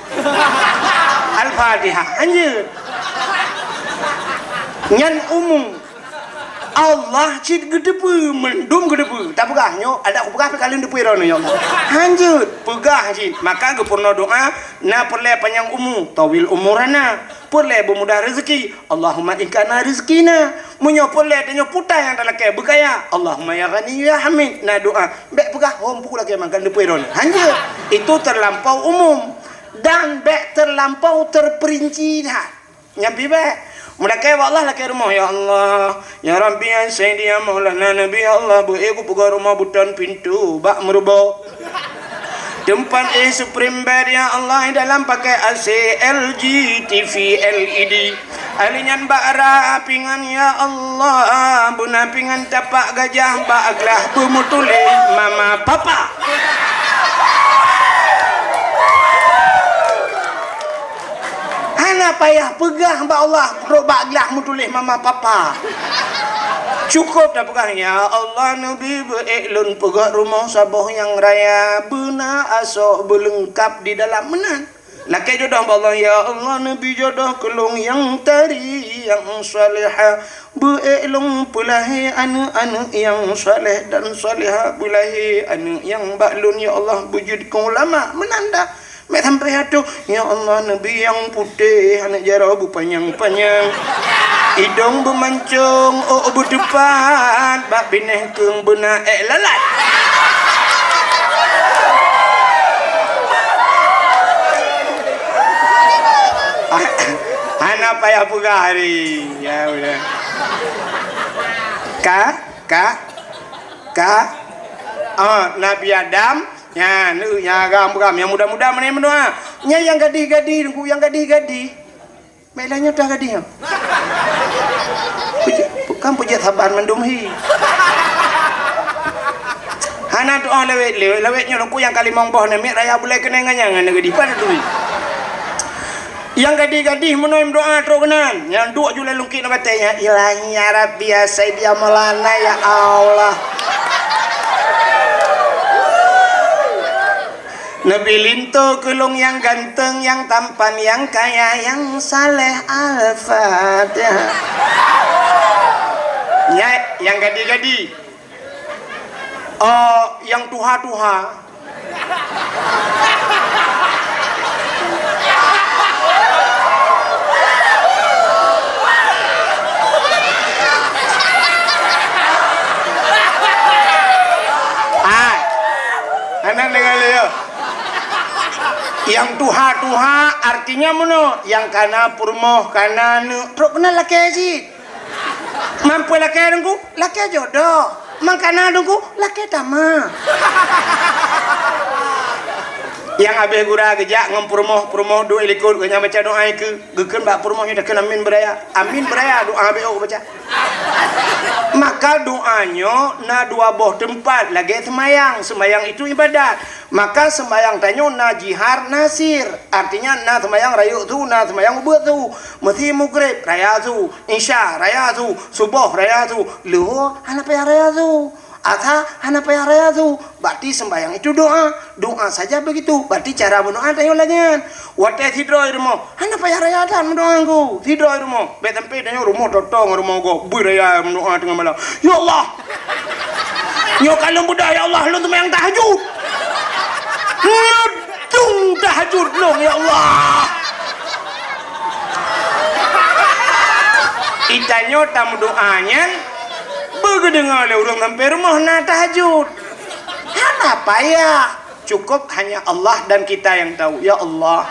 Al-Fatihah. Hanjeuet. Nyan umum. Allah cit geuteupeue, mandum geuteupeue. Tapeugah nyoe, adak kupeugah pih ka lheueh teupeu droeneuh, ya Allah. Hanjeuet, peugah cit. Maka geupeurunoe doa, na peureulée panyang umu, tawil umurana. Peureulée beumudah rezeki, Allahumma in kana rizqina. Meunyoe peureulée tanyoe putai nyang talakée beukaya, Allahumma ya Ghani ya Hamid. Na doa, bék peugah hom buku lakée mangkan teupeu droeneuh. Hanjeuet, itu terlampau umum dan bék terlampau terperinci that. Nyan pih bék. Meulakée bak Allah lakée rumoh, ya Allah, ya Rabbi, ya Sayyidi, ya Maulana, Nabi, ya Allah, beu ék kupeugöt rumoh beuton pintoe bak meuruboh. Teumpat éh spring bed, ya Allah, dalam pakai A C, L G, T V, L E D. Ahli nyan bak ra pingan, ya Allah, beuna pingan tapak gajah bak glah beumeutuléh mama papa. Hana payah peugah bak Allah, rot bak glah meutuléh mama papa. Cukôp tapeugah, "Ya Allah, neubi beu ék lôn peugöt rumoh saboh nyang raya, beuna asoe beuleungkap di dalam meunan." Lakée jodoh bak Allah, "Ya Allah, neubi jodoh keu lôn nyang tari, nyang salehah. Beu ék lôn peulahé aneuëk-aneuëk nyang saleh dan salehah. Beulahé aneuëk nyang bak lôn, ya Allah, beujeuet keu ulama." Meunan dah. Mek sampai atoh, "Ya Allah, neubi nyang putéh, aneuëk jaroe beupanyang-panyang. Idong beumancong, ôk beuteupat, bak binéh keueng beuna ék lalat." Hana payah peugah hari. Ya, udah. Ka, ka, ka. Ah, Nabi Adam, nyan, nyan agam-agam, nyang muda-muda meunan meudoa. Nyan nyang gadih-gadih, Teungku, nyang gadih-gadih. Mek lagée nyoe teuh gadih nyoe. Peujeuet, kan peujeuet saban mandum hi. Hana doa lewet, lewet, lewet nyoe Teungku nyang ka limong boh namiet raya bulai keunong ngon nyang hana gadih. Pada tui. Nyang gadih-gadih meunoe meudoa trok keunan. Nyang duek ju lam lungkiek ngon batée nyan, "Ilahi ya Rabbi ya Sayyidi ya Maulana ya Allah." Neubi linto keu lôn nyang ganteng, nyang tampan, nyang kaya, nyang saleh. Al-Fatihah. Nyan nyang gadih-gadih. Oh, nyang tuha-tuha. Ah, hana deungoe lé, yo. Nyang tuha-tuha artinya meunoe, nyang kana peurumoh, kana aneuëk, trok keunan lakée cit. Man peue lakée Teungku? Lakée jodoh. Man kana Teungku? Lakée tamah. Nyang habéh gura geujak ngon peurumoh, peurumoh duek likot, geuhnyan baca doa ikeue, geukheun bak peurumoh nyoe takheun amin beuraya. Amin beuraya, doa habéh ôk baca. Maka doa nyoe na dua boh teumpat lagée seumayang. Seumayang itu ibadat. Maka seumayang tanyoe na jihar, na sir. Artinya na seumayang rayeuk su, na seumayang ubeut su. Meusi mugreb raya su, isya raya su, suboh raya su, luho hana payah raya su. Asa hana payah raya su, berarti sembahyang itu doa. Doa saja begitu, berarti cara berdoa tanyoe lagée nyan. Watée sidroe rumoh, hana payah raya that meudoa ngon sidroe rumoh. Bék sampai tanyoe rumoh totong rumoh gob, bui raya meudoa teungoh malam. Ya Allah, nyoe ka lôn beudôh, ya Allah, lôn seumayang tahajud. Ngeudong tahajud lôn, ya Allah. Itanyoe tameudoa nyan beugeudeungoe lé ureuëng sampai rumoh na tahajud. Hana payah. Cukup hanya Allah dan kita yang tahu. Ya Allah,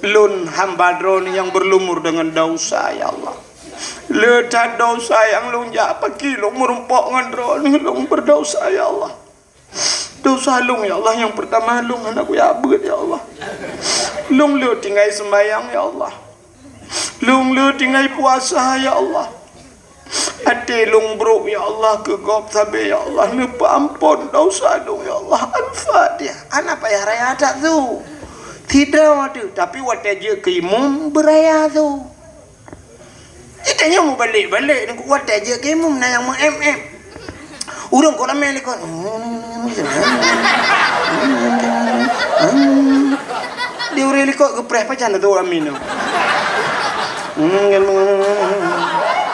lôn hamba droe nyang berlumur dengan dosa, ya Allah. Le that dosa nyang lôn jak paki lôn meurumpok ngon droe, lôn berdosa, ya Allah. Dosa lôn, ya Allah, nyang pertama lôn hana kuyak beuet, ya Allah. Lôn le tinggai sembahyang, ya Allah. Lôn le tinggai puasa, ya Allah. Até lôn brok, ya Allah, keu gob sabe, ya Allah, neupeuampon dosa lôn, ya Allah. Al-Fatihah. Hana payah raya that su. Sidroe teuh, tapi watée jeuet keu imum beuraya su. Itanyoe mubalek-balek nyoe watée jeuet keu imum na nyang meu-em-em. Ureuëng kok ramé likot. Di ureuëng likot geupreh pajan tu amin tu.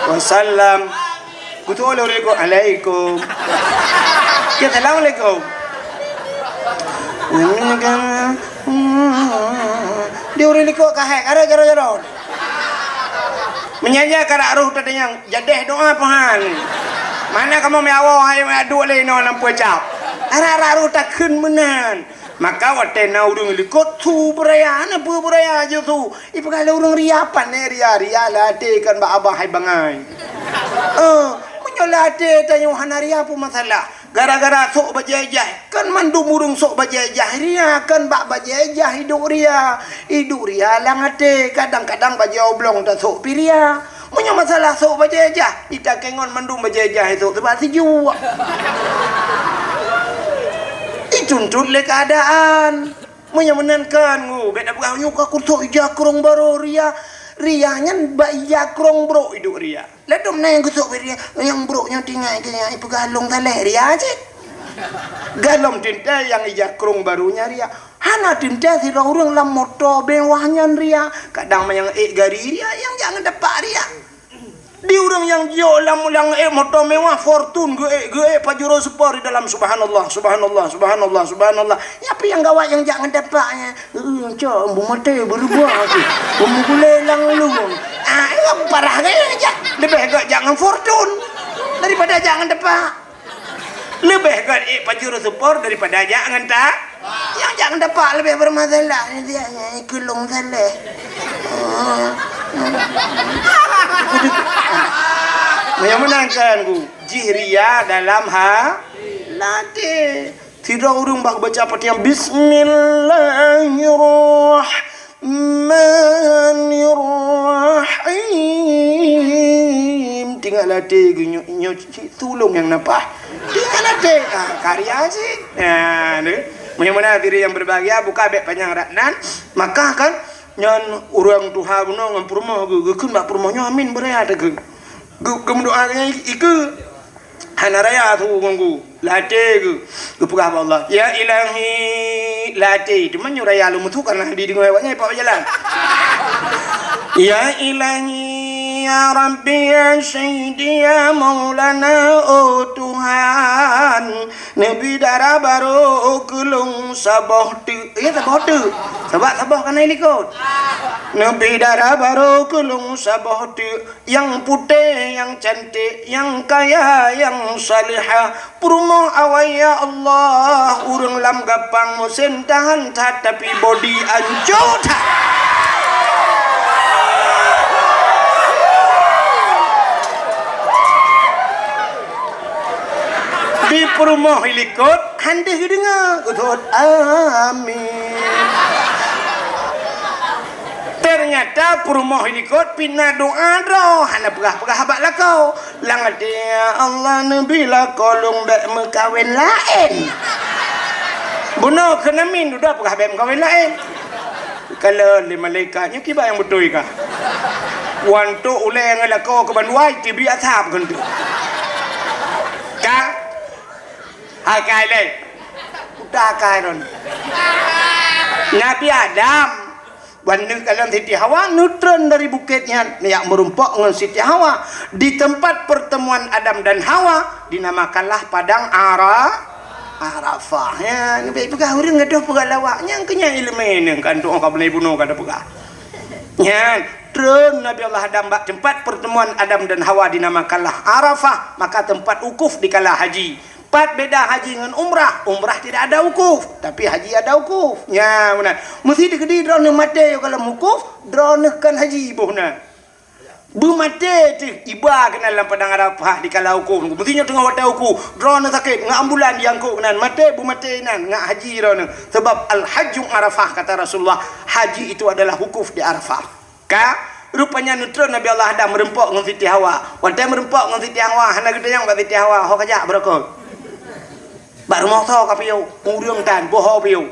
Wasallam. Kutu oleh ureuëng likot, "Alaikum." Ya, "Assalamualaikum." Di ureuëng likot kahai, karo jaro-jaro. Meunyan nyan karak roh teudeungoe, jadeh doa Tuhan. Mana kamoe meuawoe hai meuaduk lé inoe lam peucap. Arak-arak roh takheun meunan. Maka watée na ureuëng likot su beuraya, na peue beuraya jih su. Ipeugah lé ureuëng ria, pane ria, ria lam até kan bak abah hai bangai. Eh, meunyoe lam até tanyoe hana ria peue masalah. Gara-gara sôk bajée jah, kan mandum ureuëng sôk bajée jah ria, kan bak bajée jah iduek ria. Iduek ria lam até, kadang-kadang bajée oblong tasôk pi ria. Meunyoe masalah sôk bajée jah, itakée ngon mandum bajée jah isôk teuba sijuek. Ituntot lé keuadaan. Meunyoe meunan kan, ngu, bék na peugah, "Nyoe ka kusôk ija krong barô ria." Ria nyan bak ija krong brok iduek ria. Ladôm na nyang geusôk bak ria, nyang brok nyan tinggai keu nyan ipeugah lôn saleh ria cit. Galom teuntée nyang ija krong barô nyan ria. Hana teuntée sidroe ureuëng lam moto mewah nyan ria. Kadang manyang ék gari ria, nyang jak ngon tapak ria. Di ureuëng nyang jok lam, lam ék moto mewah, Fortuner geuék, geuék Pajero Sport di dalam, subhanallah, subhanallah, subhanallah, subhanallah. Nyan pih nyang gawat nyang jak ngon tapak nyan. Eh, cok, bu maté beurubah tu. Bumbu gulé lam lubong. Ah, nyan parah gaya jak. Leubeh gét jak ngon Fortuner daripada jak ngon tapak. Leubeh gét ék Pajero Sport daripada jak ngon ta-, nyang jak ngon tapak leubeh bermasalah. Nyan dia nyan keu lôn saleh. Meunyoe meunan kan, Bu, jih ria dalam ha-, até. Sidroe ureuëng bak baca Fatihah, "Bismillahirrahmanirrahim." Tinggai lam até geuh nyoe, nyoe cit tulông nyang napah. Tinggai lam até, ah, karya cit. Nah, tu. Meunyoe meunan hadirin yang berbahagia, buka bék panyang rat nan. Maka kan, nyan ureuëng tuha bunoe ngon peurumoh geuh, geukheun bak peurumoh nyoe, "Amin," beuraya takheun. Geu-, geumeudoa nyan i-, ikeue. Hana raya su ngon geuh. Lam até geuh. Geupeugah bak Allah, "Ya Ilahi," lam até. Teuma nyoe raya lom su karena dideungoe awak nyan ipak jalan. "Ya Ilahi, ya Rabbi, ya Sayyidi, ya Maulana, oh Tuhan, neubi dara barô keu lôn saboh teuk." Ya, saboh teuk. Sabab saboh ka na i likot. "Neubi dara barô keu lôn saboh teuk. Nyang putéh, nyang cantik, nyang kaya, nyang salihah." Peurumoh awai, ya Allah, ureuëng lam gapang musén tahan that, tapi bodi ancô that. Di peurumoh i likot, han deuh geudeungoe, geuthot, "Amin." Ternyata Nyata peurumoh likot pih na doa droe, hana peugah-peugah bak lakoe. Lam até, "Ya Allah, neubi lakoe lôn bèk meukawen laén." Bunoe keunan min dudoe peugah bèk meukawen laén. Kalon lé malaikat, "Nyoe kiban nyang beutôi kah?" Wan tok ulèe ngon lakoe keu bandua, teubiet asab keuneuk. Ka? Hai kai lé. Udah kai lôn. Nabi Adam Ban neuk kalon Siti Hawa, neutreun dari bukét nyan, neujak meurumpok ngon Siti Hawa. Di tempat pertemuan Adam dan Hawa, dinamakanlah Padang Ara-, Arafah. Ya, neubèk peugah ureueng gadoh peugah lawak. Nyang keu nyan ileumèe neuh, kan tu'oh ka beulai bunoe ka tapeugah. Nyan, treun Nabi Allah Adam bak tempat pertemuan Adam dan Hawa dinamakanlah Arafah, maka tempat wukuf dikala haji. Pat beda haji ngon umrah. Umrah tidak ada wukuf, tapi haji ada wukuf. Nya, meunan. Meusti dikeudi droeneuh maté yoh goh lam wukuf, droeneuh kon haji boh na. Beumaté teuh iba keunan lam Padang Arafah dikala wukuf. Meusti nyoe teungoh watèe wukuf, droeneuh sakét, ngon ambulan jiangkot keunan, maté, beumaté inan, ngon haji droeneuh. Sebab al-hajju Arafah, kata Rasulullah, haji itu adalah wukuf di Arafah. Ka, rupanya neutreun Nabi Allah Adam meurumpok ngon Siti Hawa. Watèe meurumpok ngon Siti Hawa, hana geutanyong bak Siti Hawa, "Ho kajak beurokot? Bak rumoh soe kapiôh? Ureueng tan, boh ho piôh?"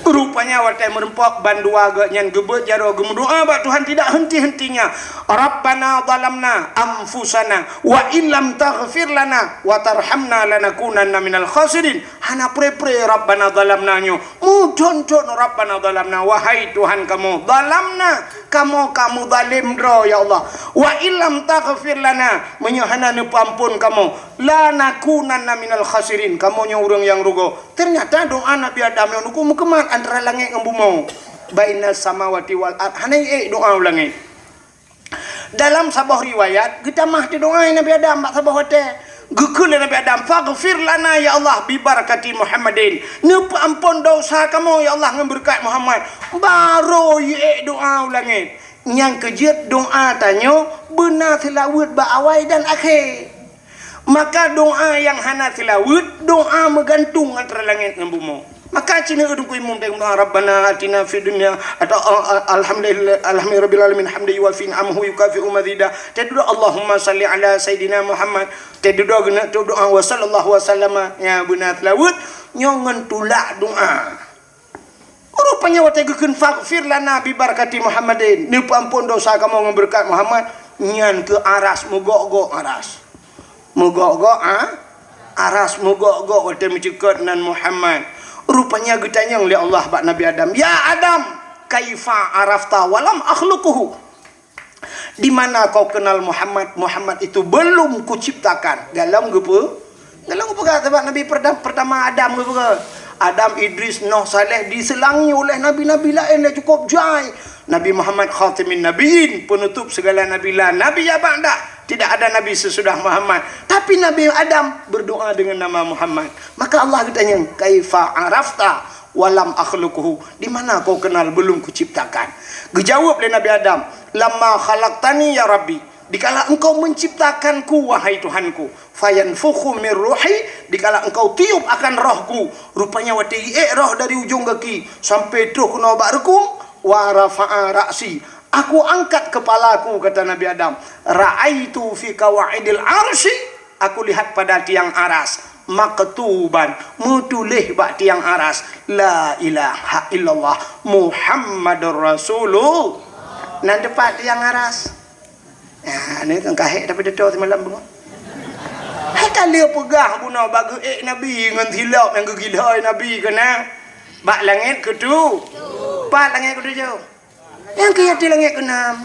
Rupanya watèe meurumpok, bandua geuh nyan geubeuet jaroe geumeudoa bak Tuhan tidak henti-hentinya, "Rabbana zalamna anfusana wa illam taghfir lana wa tarhamna lanakunanna minal khasirin." Hana pre-pre Rabbana zalamna nyoe. Mudhon-dhon Rabbana zalamna, wahai Tuhan kamoe, zalamna, kamoe ka meuzalem droe, ya Allah. Wa illam taghfir lana, meunyoe hana neupeuamphon kamoe, lanakunanna minal khasirin, kamoe nyoe ureueng nyang rugoe. Teunyata doa Nabi Adam nyoe neukheun meukeumah antara langét ngon bumoe. Bainas samawati wal ard, hana ék doa u langét. Dalam saboh riwayat, geutamah teudoa Nabi Adam bak saboh watèe. Geukheun lé Nabi Adam, "Faghfir lana ya Allah bi barakati Muhammadin." Neupeuamphon desya kamoe ya Allah ngon beureukat Muhammad. Barô jiék doa u langét. Nyang keujeuet doa tanyoe beuna seulaweuet bak awai dan akhé. Maka doa nyang hana seulaweuet, doa meugantung antara langét ngon bumoe. Maka cit nyoe Teungku Imum teuh meudoa, "Rabbana atina fid dunya," atau, eh, eh, "Alhamdulillah, alhamdulillahirabbil alamin, hamdan yuwafi ni'amahu wa yukafi'u mazida." Teuh dudoe, "Allahumma shalli ala sayyidina Muhammad." Teuh dudoe geuneuk teuh doa, "Wa sallallahu wa sallama." Nyan beuna seulaweuet, nyoe ngon tulak doa. Rupanya watèe geukheun, "Faghfir lana bi barakati Muhammadin," neupeuamphon desya kamoe ngon beureukat Muhammad, nyan keuh aras meugok-gok aras. Meugok-gok, ha? Aras meugok-gok watèe meucukot nan Muhammad. Rupanya geutanyong lé Allah bak Nabi Adam, "Ya Adam, kaifa arafta walam akhluquhu?" Di mana kau kenal Muhammad? Muhammad itu belum kuciptakan. Gohlom geupeu-, gohlom geupeugah sabab Nabi perda-, pertama Adam geupeugah. Adam, Idris, Nuh, Saleh diseulangi oleh nabi-nabi laén nyang cukup jai. Nabi Muhammad khatimin nabiyyin, penutup segala nabi, la nabiyya ba'dah. Tidak ada nabi sesudah Muhammad. Tapi Nabi Adam berdoa dengan nama Muhammad. Maka Allah geutanyong, "Kaifa arafta walam akhluquhu?" Di mana kau kenal belum kuciptakan? Geujaweueb lé Nabi Adam, "Lamma khalaqtani ya Rabbi," dikala Engkau menciptakanku, wahai Tuhanku, "fayanfukhu min ruhi," dikala Engkau tiup akan rohku, rupanya watèe jiék roh dari ujong gaki sampai troh keunoe bak reukung, "wa rafa'a ra'si," aku angkat kepalaku, kata Nabi Adam, "ra'aitu fi qawaidil arsy," aku lihat pada tiang aras, "maktuban," meutuléh bak tiang aras, "La ilaha illallah Muhammadur Rasulullah." Nan teupat tiang aras. Nah, ni kan kahek tapi teutap semalam bunga. Hai ka lheueh peugah bunoe bak geuék Nabi ngon silop nyang geugila Nabi keunan. Bak langét keutu-, pat langét keutujoh. Nyang keu até langét keunam.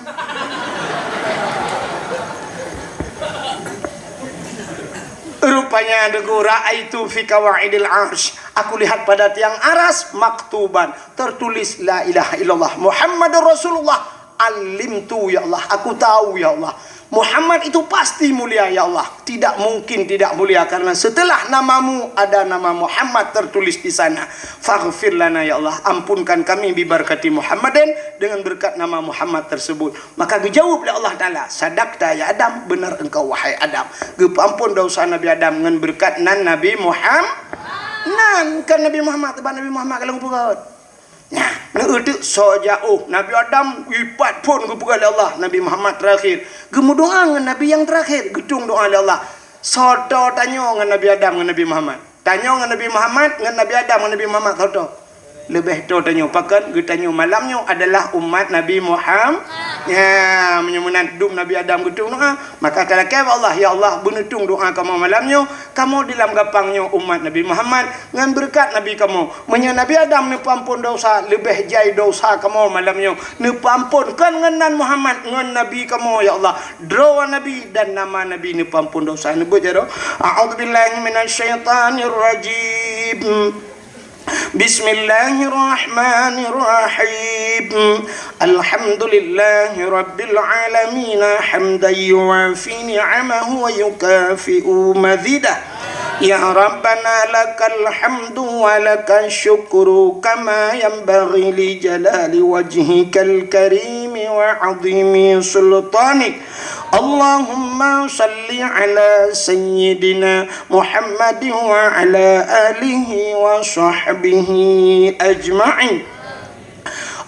Rupanya Teungku, "Ra'aitu fi qawaidil arsy." Aku lihat pada tiang aras maktuban, tertulis, "La ilaha illallah Muhammadur Rasulullah." Alimtu, ya Allah, aku tahu, ya Allah. Muhammad itu pasti mulia, ya Allah. Tidak mungkin tidak mulia, karena setelah namamu ada nama Muhammad tertulis di sana. Faghfir lana, ya Allah, ampunkan kami bi barakati Muhammadin, dengan berkat nama Muhammad tersebut. Maka geujaweueb lé Allah Taala, "Sadaqta ya Adam, benar engkau wahai Adam." Geupeuamphon desya Nabi Adam ngon beureukat nan Nabi Muham-, nan kan Nabi Muhammad, sabab Nabi Muhammad ka lheueh geupeugah. Nah, Keuteuk soe jaoh, Nabi Adam ipat phon geupeugah lé Allah, Nabi Muhammad terakhir. Geumeudoa ngon Nabi nyang terakhir, geutueng doa lé Allah. Soe toe tanyoe ngon Nabi Adam ngon Nabi Muhammad? Tanyoe ngon Nabi Muhammad, ngon Nabi Adam ngon Nabi Muhammad soe toe? Leubeh toe tanyoe. Pakon? Geutanyoe malam nyoe adalah umat Nabi Muhammad. Ya, meunyoe meunan dum Nabi Adam geutueng doa, maka talakée bak Allah, "Ya Allah, beuneutueng doa kamoe malam nyoe, kamoe di lam gapang nyoe umat Nabi Muhammad, ngon beureukat Nabi kamoe." Meunyoe Nabi Adam neupeuamphon desya, leubeh jai desya kamoe malam nyoe neupeuamphon, kon ngon nan Muhammad, ngon Nabi kamoe, ya Allah. Droe Nabi dan nama Nabi neupeuamphon desya. Neubeuet jaroe, "A'udzubillahi minasyaitonirrajim. Bismillahirrahmanirrahim. Alhamdulillahi rabbil alamin, hamdan yuwafi ni'amahu wa yukafi'u mazidah. Ya Rabbana, lakal hamdu wa lakal syukru, kama yanbaghi li jalali wajhikal karimi wa azimi sultanik. Allahumma salli ala sayyidina Muhammadin wa ala alihi wa sahbihi ajma'in.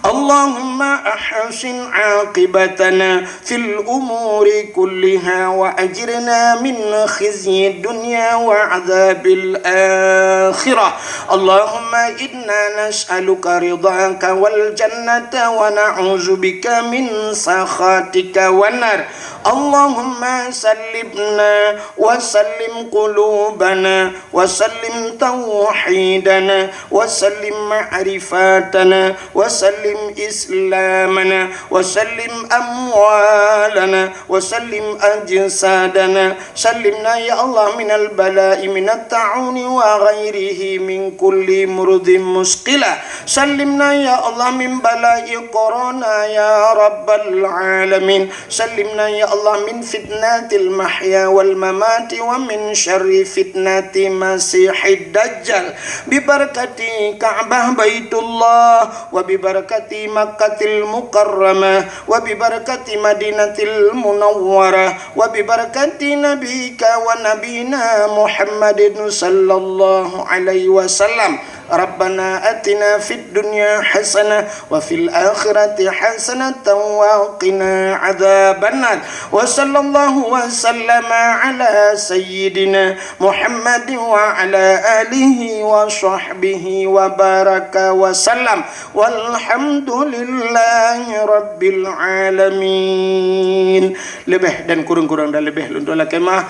Allahumma ahsin aqibatana fil umuri kulliha wa ajirna min khizyi dunya wa adzabil akhirah. Allahumma inna nas'aluka ridhaka wal jannata wa na'udzubika min sakhatika wan nar. Allahumma sallimna wa sallim qulubana wa sallim tauhidana wa sallim ma'rifatana wa sallim islamana wa sallim amwalana wa sallim ajsadana. Sallimna ya Allah minal bala'i minat ta'uni wa ghairihi min kulli murudhin musqila. Sallimna ya Allah min bala'i corona ya rabbal alamin. Sallimna ya Allah min fitnatil mahya wal mamati wa min syarri fitnati masihid dajjal. Bi barakati Ka'bah Baitullah wa bi barakati Makkatil Mukarramah wa bi barakati Madinatil Munawwarah wa bi barakati nabika wa nabina Muhammadin sallallahu alaihi wasallam. Rabbana atina fid dunya hasanah wa fil akhirati hasanatan wa qina adzabannar. Wa sallallahu wa sallama ala sayyidina Muhammadin wa ala alihi wa sahbihi wa baraka wa sallam. Walhamdulillahi rabbil alamin. Leubeh dan kureueng-kureueng dan leubeh lôn tuan lakée meu'ah.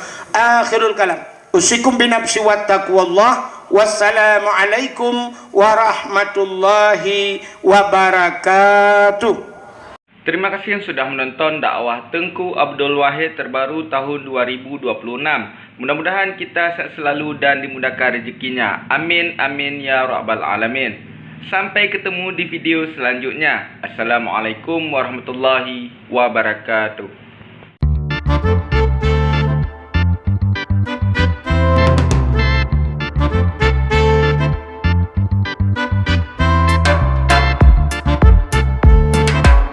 Akhirul kalam. Usikum binafsi wa taqwallah. Wassalamualaikum warahmatullahi wabarakatuh. Terima kasih yang sudah menonton dakwah Teungku Abdul Wahid terbaru tahun dua ribu dua puluh enam. Mudah-mudahan kita sehat selalu dan dimudahkan rezekinya. Amin, amin, ya rabbal alamin. Sampai ketemu di video selanjutnya. Assalamualaikum warahmatullahi wabarakatuh.